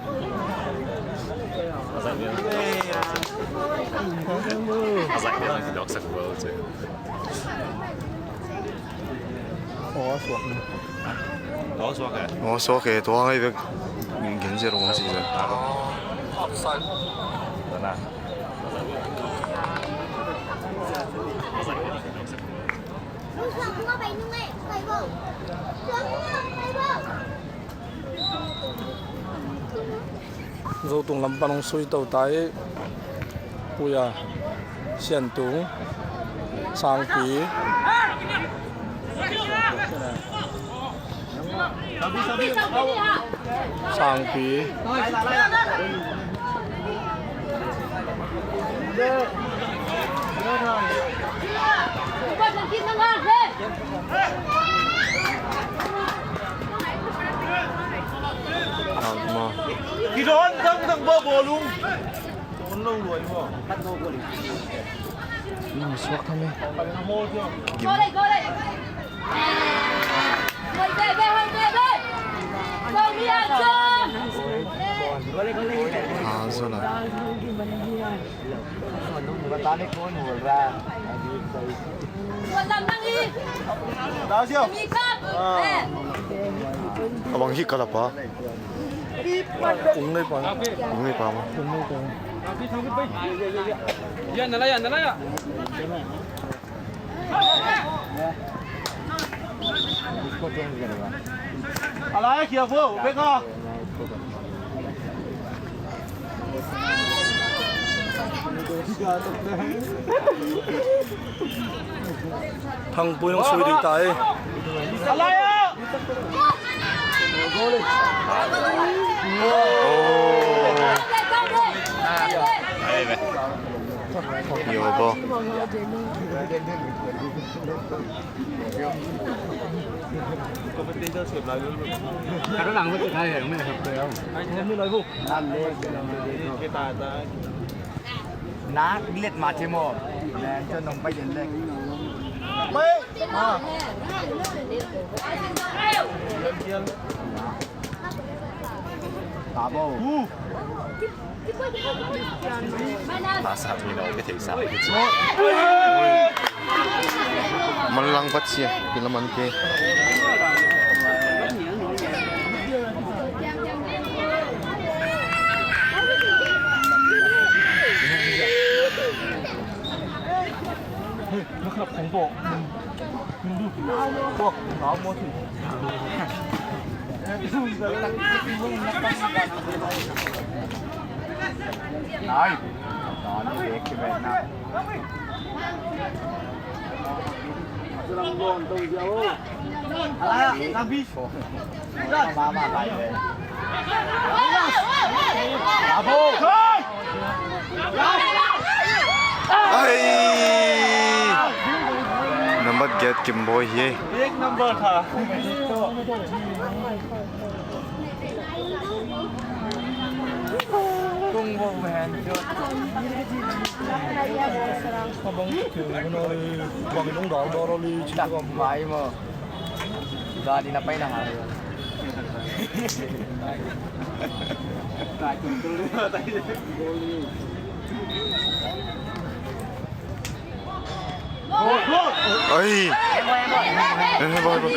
Oh, suak ni. Oh, suak e. Oh, suak e. Tua ngai bek. Gen zero ngai si. Offside. Zotung lam pan hong sui to ta hi. Puya, Siantung, Sangpi. Sangpi. Kidon dangdang bobo. Suak tham e. Gim. Ha, zo la. A bang hi ka la pa. Ung nei pa. Ung nei pa ma. Ya, na la ya, na la ya. A lai a khia fo, Beka. Thangpui hong sui ding ta e. A lai a. Yo bo. Nak let mah thei maw. Len cun nong pai den lek. Pai. Ah. Tabo. Tasa mi no ke thei sa ke ci. Manlang pat sia, pila man ke. Ai! Nambat giat Kim Bawi hi. Big number tha. Tung bo hen. Abang tu, mana ni? Bang nong dal dal ni. Mai mo. Gari na pai na ha. Ai. Eh, boy, boy.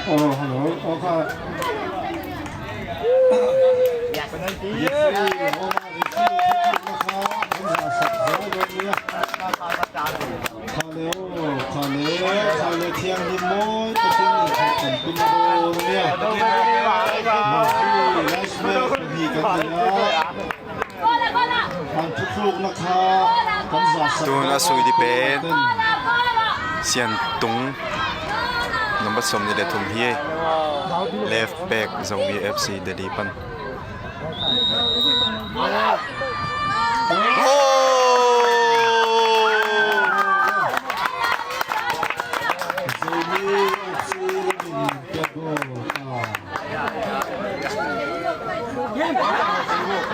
Oh, hello. Okay. Yes. Kha le, kha le, kha le, thianghlim mawi Pasian in kha kan pin dawn nia. Last match hi kan nei a. An thutlukna kha kan zasak. Tun a sui di pen Sian Tung, number sawm nih le thum hi. Left back Zomi F C Delhi pan.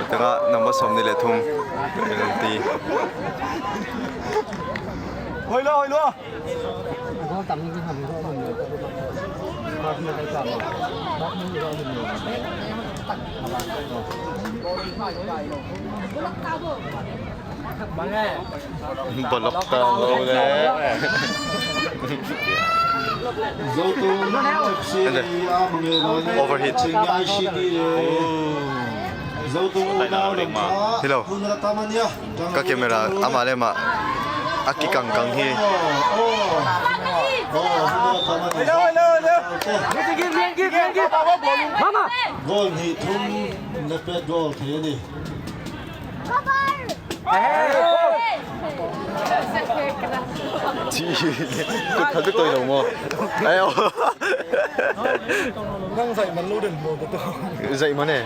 Tengah number sawm nih le thum, penalty. Hoi lo, hoi lo. Bolok ta lo le. Overheat. Hello. Ka camera amah le amah a kikangkang hi. Goal hnih thum na pet goal thei a ni. Ci, kut khat bek tawi lo maw? Ai aw. Nang zaih man lo den maw, tua tua. Zaih man e.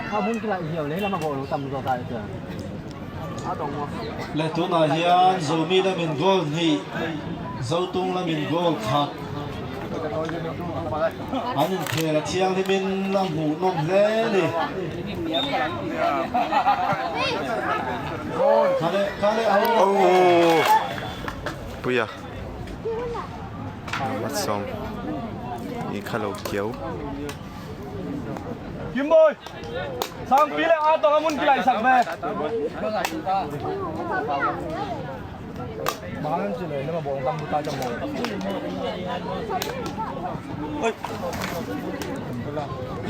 A mun kilaih hiau leh lam a gol tam zaw ta i cia. Le tunah hian Zomi lamin goal hnih, Zotung lamin goal khat an inkhel a, thianghlimin a hmuhnawm hle ni. Kale, kale, au. Oh. Puia. Mat sawm. I kha lo kiau. Kimboi! Sangpi le A Tong a mun kilaihsak ve.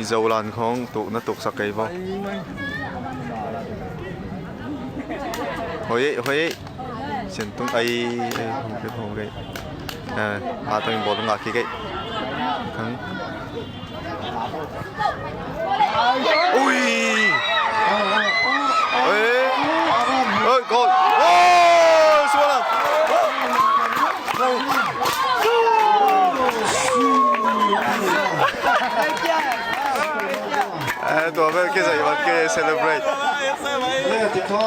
I Zolan khawng tuk na tuksak kei vaw. Hoi, hoi. Siantung ai, ai, hong kei, hong kei. Eh, A Tong in ball ngah kik kei. Khang. Ui! Eh! Oi, goal! Oh, sualam! Eh, tua vel ke zai vat ke celebrate. Eh, tua.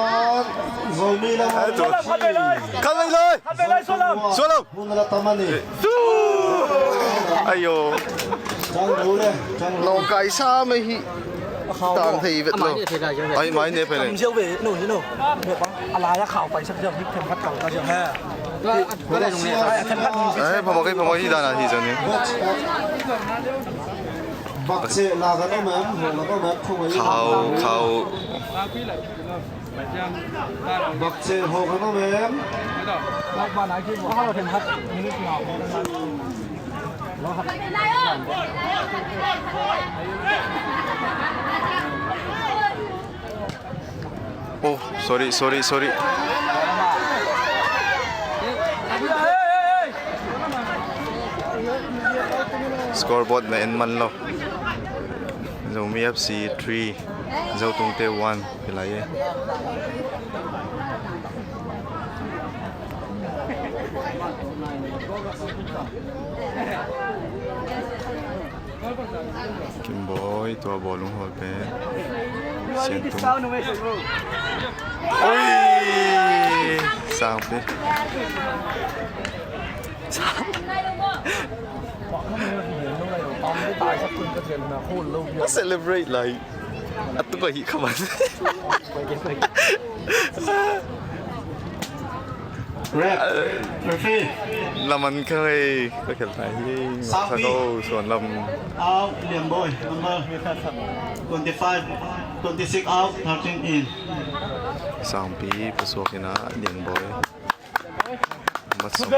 Khat vei lai! Khat vei lai, sualam! Sualam! Hun la tam a ni. Ayo. Chang lo le, chang lo. Nawngkai sa mai hi. Tang thei vet lo. Ai, mai ne pe ne. Kam ziau ve, no, no. Me pa, a lai a khau pai sak ziau, hik them khat kau ta ziau. Ha. Ai, phamawh kei, phamawh hi dan a hi zan ni. Bak che la ka no mem, ho la ka mem, phamawh hi. Khau, khau. Bak che ho ka no mem. Oh, sorry, sorry, sorry. Scoreboard na en man lo. Zomi F C three, Zotungte one, kilai e. Kimboi, tua bawlung hawl pen. Siantung. Oi! Sangpi. A celebrate lai. A tuk a hi kha man. Ref, referee. Laman kha hei, ka khel nai hi. Sangpi. Sa ko, Suan Lam. Out, Lian Bawi, number twenty-five, twenty-six out, thirteen in. Sangpi, pasuak ina, Lian Bawi. Mat sawm.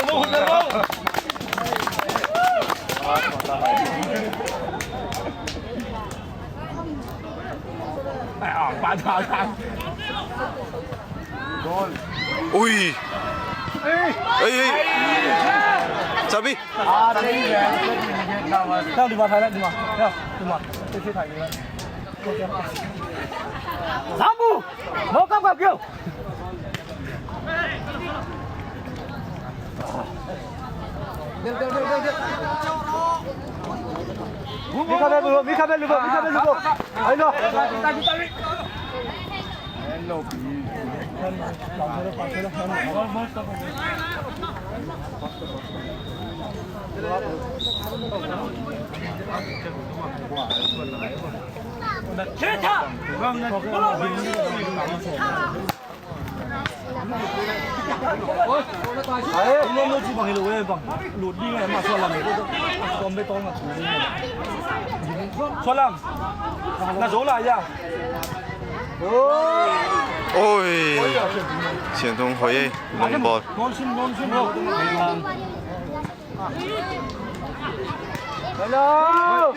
Ui! Ei, ei! Sabi! Sambu! Mau kap kap kio! Mi kha bel lubo, mi kha bel lubo, mi kha bel lubo. Ai lo. Sualam. Na zo lai a. Oi. Siantung hoi e. Long ball. Hello.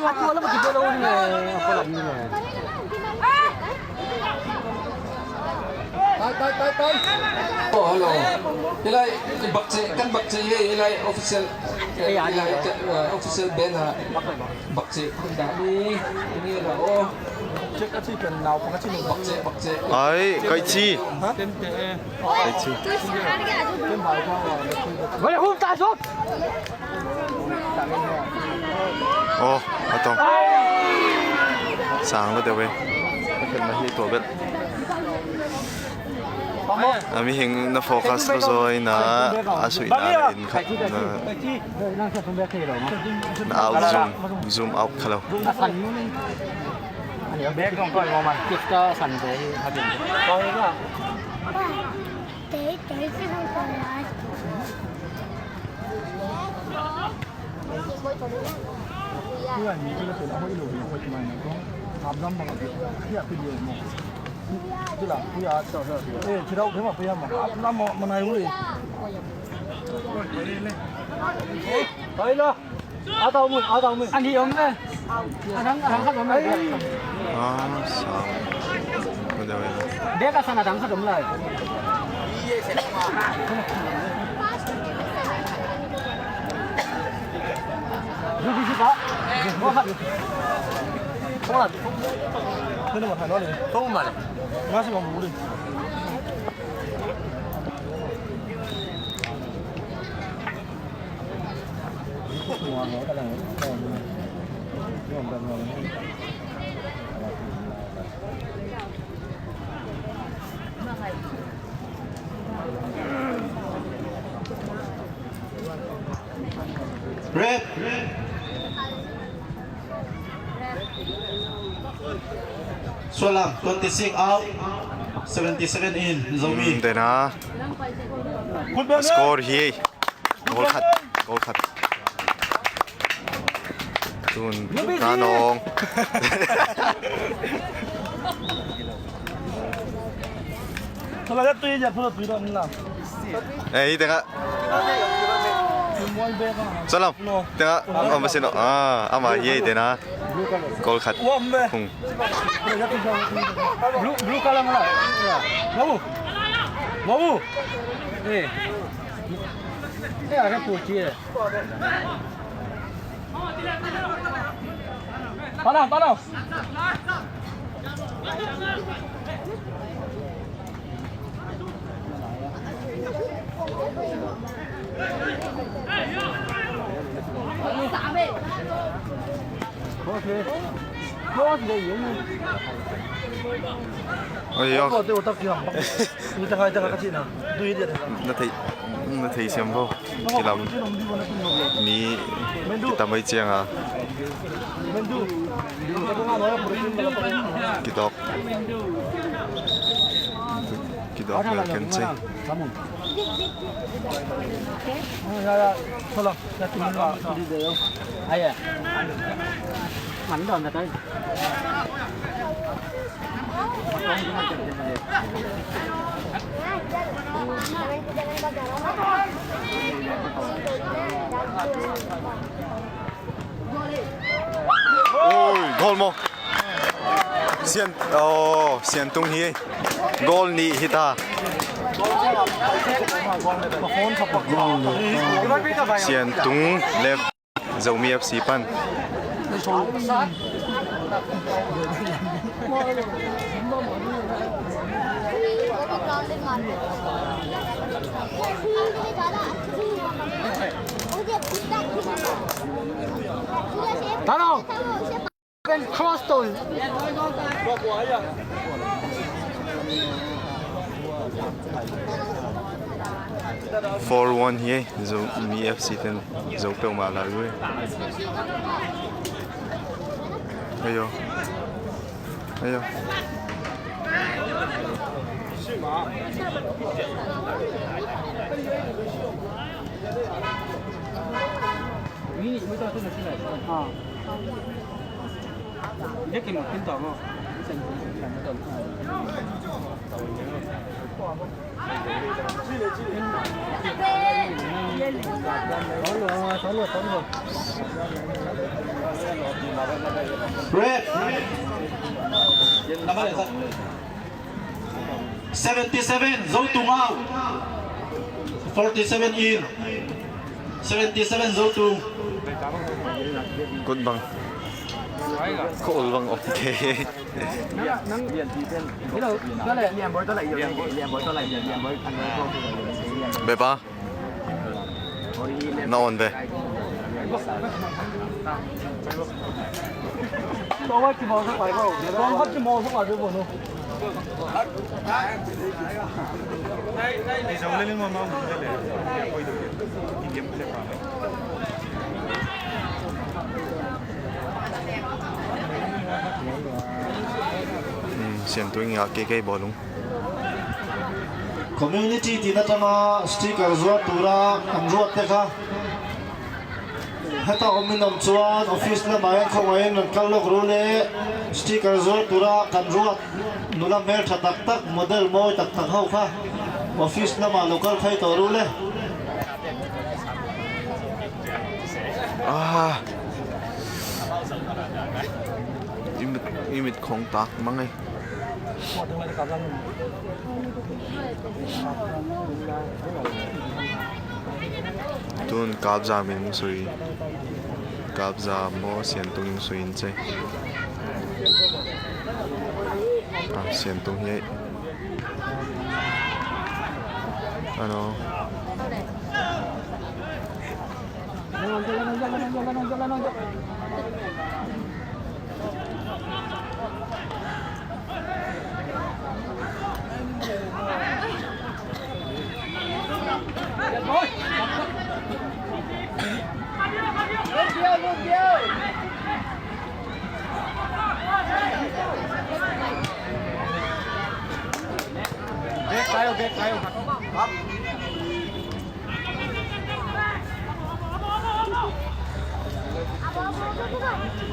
A tua lam a kibuai lo ni le, a kua lam ni le. Pai, pai, pai, pai. Oh, hello. Hilai, bakce, kan bakce hi, hilai official, hilai, uh, official band ha. Bakce, dah ni, ini lah, oh. Bakce, bakce. Ai, kai ci. Ha? Kai ci. Boleh hum tak, Zuk? Aw, a tawng. Sang lo deuh e. A khenna hi tua bel. A mihing na focus lo zaw ina a suihna in khat na, na out zoom, zoom out kha lo. Bek zong koi mo man. Kif ka san te hi a din. Oi lo. A tau mun, a tau mun. Ani om le. A dang, a dang khat om le. Ah, sa. Ko deu le. Dek a san a dang khat om le. Ruby si ta. Ko khat. Ko khat. Ko khat. Ko khat. Red. Sualam, twenty-six out, seventy-seven in, Zomi. Hmm, dena. Score hi. Goal khat, goal khat. Tun, na nong. Tula ya tui ya, tula tui dong na. Eh, hi tengah. Salam. Tengah. Ama sino? Ah, ama ye dena. Goal khat. Hung. Blue, blue color mana? Mau. Mau. Eh. Eh, ada putih. Tanah, tanah. Oi, oi. Na thei, na thei siam bo. Kilam mi kitam ai ciang a. Kidok. Kidok mel ken ci. Oi, goal maw. Sian, oh, Sian Tung hi. Goal nih hi ta. Sian Tung left. Zomi F C pan. Tano. Four one hi e, Zomi F C ten zo peuhmah lai uh e. Ayo. Ayo. Red. Seventy seven, Zotung out. Forty seven in. Seventy seven, Zotung. Kut bang. Ko ul bang, okay. Bepa. Na on ve. Hmm, Siantung in ngah keikei bawlung. Community tina tama sticker zuat tura an ruat te kha. Heta om in om chuan office lamah hian khawngaih in an kal lawk ru le, sticker zuat tura kan ruat nula hmel ṭha tak tak, model mawi tak tak ho kha office lamah lo kal thei tawh ru le. Ah. I mit, i mit khawng tak mang e. Tun Kapzam in sui. Kapzam maw, Siantung in sui in che. Ah, Siantung hi. Ano.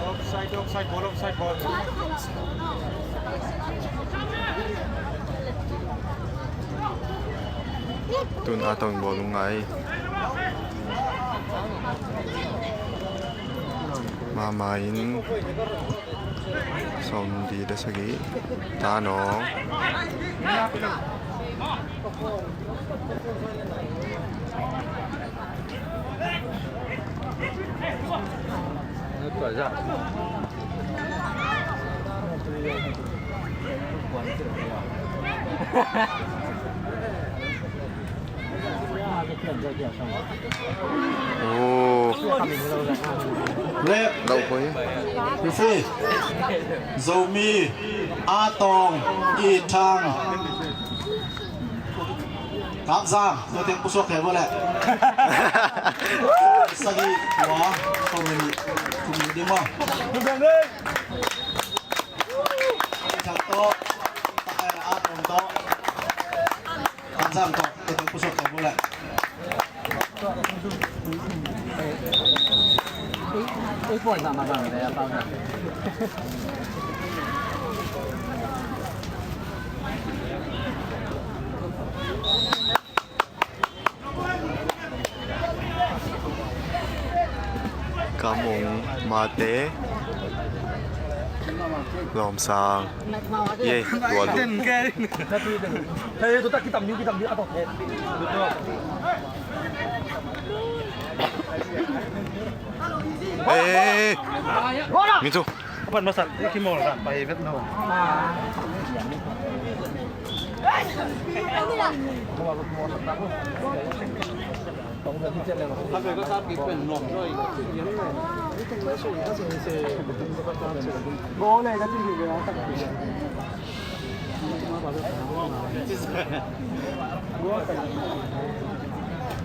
Offside, offside, ball, offside, ball. Tun a tawng bawlung ngai. Mama in sawmli le sagih ta nawng. Oh. Rep. Lo poi. Referee. Zomi. A Tawng. I Thang. Kapzam. Tua teng pusuak khe bo le. Sagih tua. Tua minute. Tua minute ding maw. Thang tawh, a, a tawng tawh, Kapzam tawh, tawh, tawh, pusuak tawh, bula. Kamung Mate. Lawmsang. Ye, tua lu. Eh, eh, eh. Min chu. Apan masak, i kimawl ran, pai vet naw.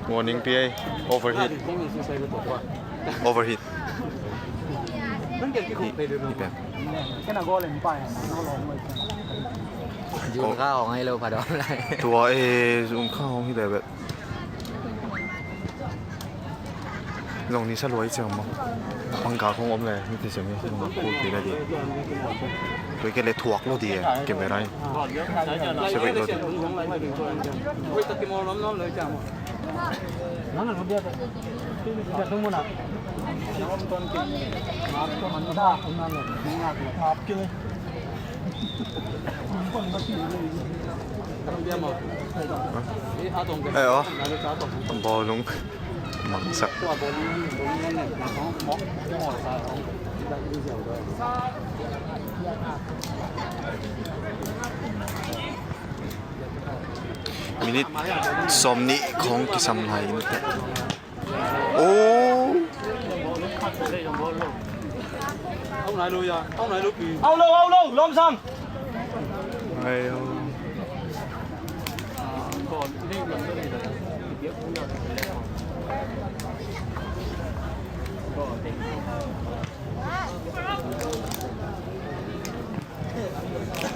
Warning, P A. Overheat. Overheat. Hi, hi pen. Zun kha hong hei lo pha dawm lai. Tua e, zun kha hong hi leh bek. Zong ni sa luai chiang maw. Pangkal khong om le, mi ti siam ni sa zong kul ti la di. Tua ke le thuak lo di e, camera in. Sa bek lo di. Eh, aw. Bawlung mangsak. Minute sawmnih khawng kisam lai in teh. Oh. Au lo, au lo, lawmsam. Ai, oh.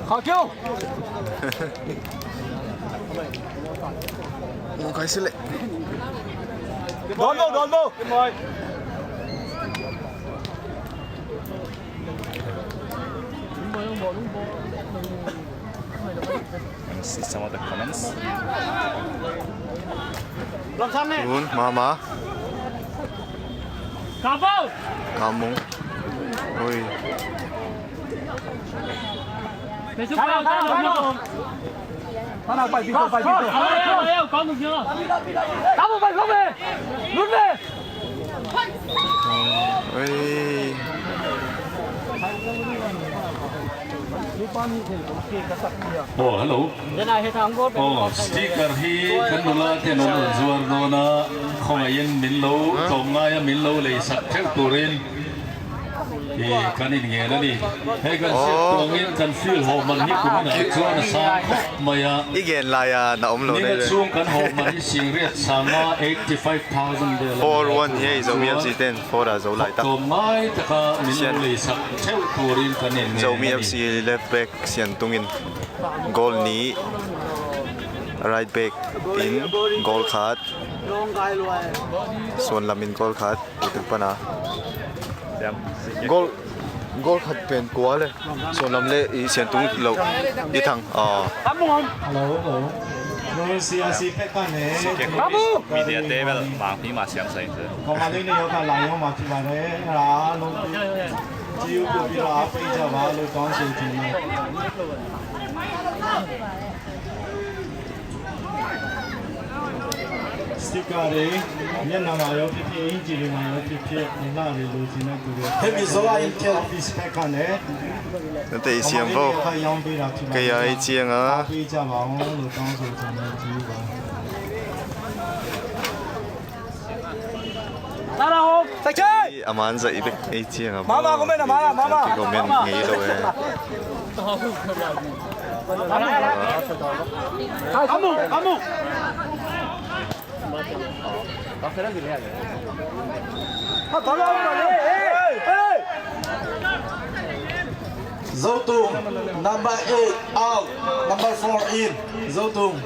Khakyo. Ung kai sile. Don bo, don bo. And see some of the comments. Tun, mama. Kamu. Oi. Oi. Oh, hello. Oh, sticker hi kan nula te non zuar nona khong ayen min lo, tawm ngai a min lo leisak theu turin. Hi kan in ngen a ni. Hei kan siat tuangin kan field hawh man hi kum in a chuan a sang khawp mai a. I gen lai a na om lo nei le. Chung kan hawh man hi sing riat sanga eighty five thousand vel a ni. Four one hi Zomi F C ten four a zo lai tak. Tawm ngai taka min lo leisak theu turin kan in ngen a ni. Zomi F C left back Sian Tung in goal nih, right back in goal khat, Suan Lam in goal khat. Ute pana. Gol, gol khat pen kua le. Suan Lam le i Sian Tung lo. I Thang. Ah. Hello, hello. Media table mangpi ma siang sa in se. Kong ali ni yo ka lai yo ma ti ba le. Ra lo. Tiu ku pi ra pe ja ba lo tong se ti ni. Sticker ding, Myanmar mah yo phiphit, Injili mah yo phiphit, ni na ri lu tina tu ri. Hemi zo a in tel office pek kan e. Nate i siam vo. Kei a i ciang a. Pi ja ba ong lu tang zo tina tu ba. Tara ho, sai chai. A man zai bek ei ciang a. Mama, comment a, mama, mama. Comment ngei lo e. Amu, amu. Zotung, number eight out, number four in. Zotung.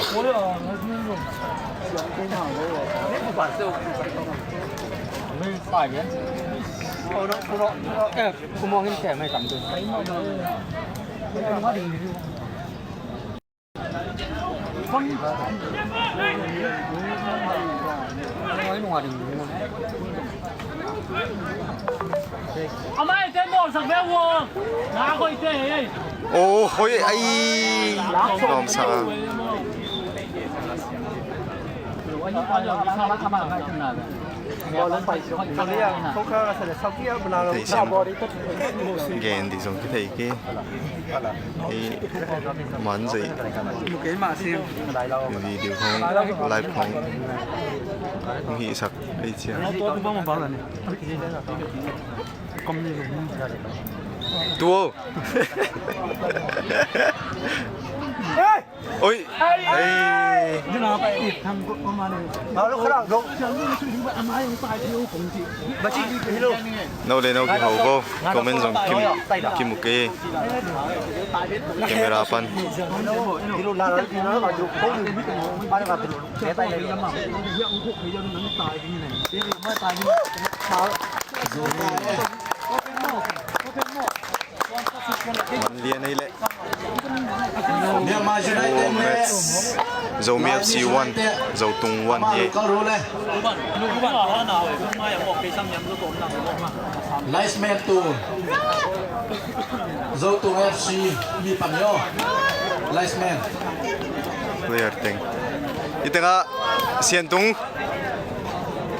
Amai te bawlsak ve ua. Na koi te. Oh, hoi ai. Lawm sa. Thei siam. Gen di zong ki thei ki. I man zai. Video khong, live khong. Hong hi sak ei cia. Tuo. Oi. Ei. No le no kihau bo. Comment zong kimu, kimu kei. Camera pan. Man lian ei leh. Myanmar United le Zomi F C one, Zotung one hi. Linesman tu Zotung F C mi pan yo. Linesman. Player teng. I tengah Siantung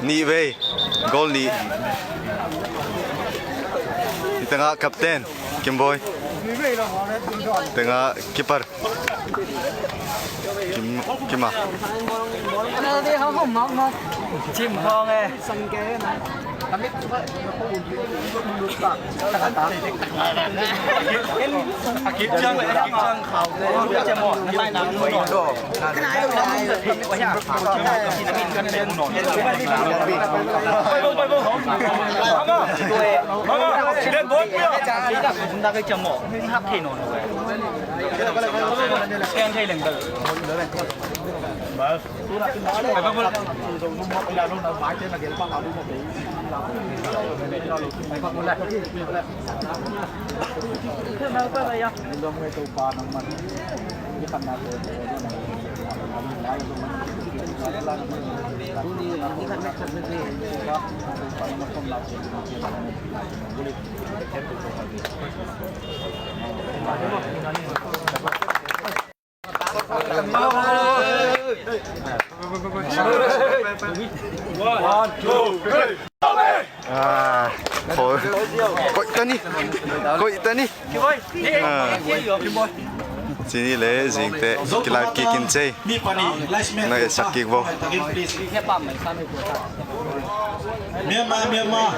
nih vei, goal nih. I tengah captain Kimboy. I tengah keeper Kim, Kima. Chim khong e. Ah, koih ta ni. Koih ta ni. Ah. Cini le zingte kilak kik in cei. Na e sak kik vo. Myanmar, Myanmar.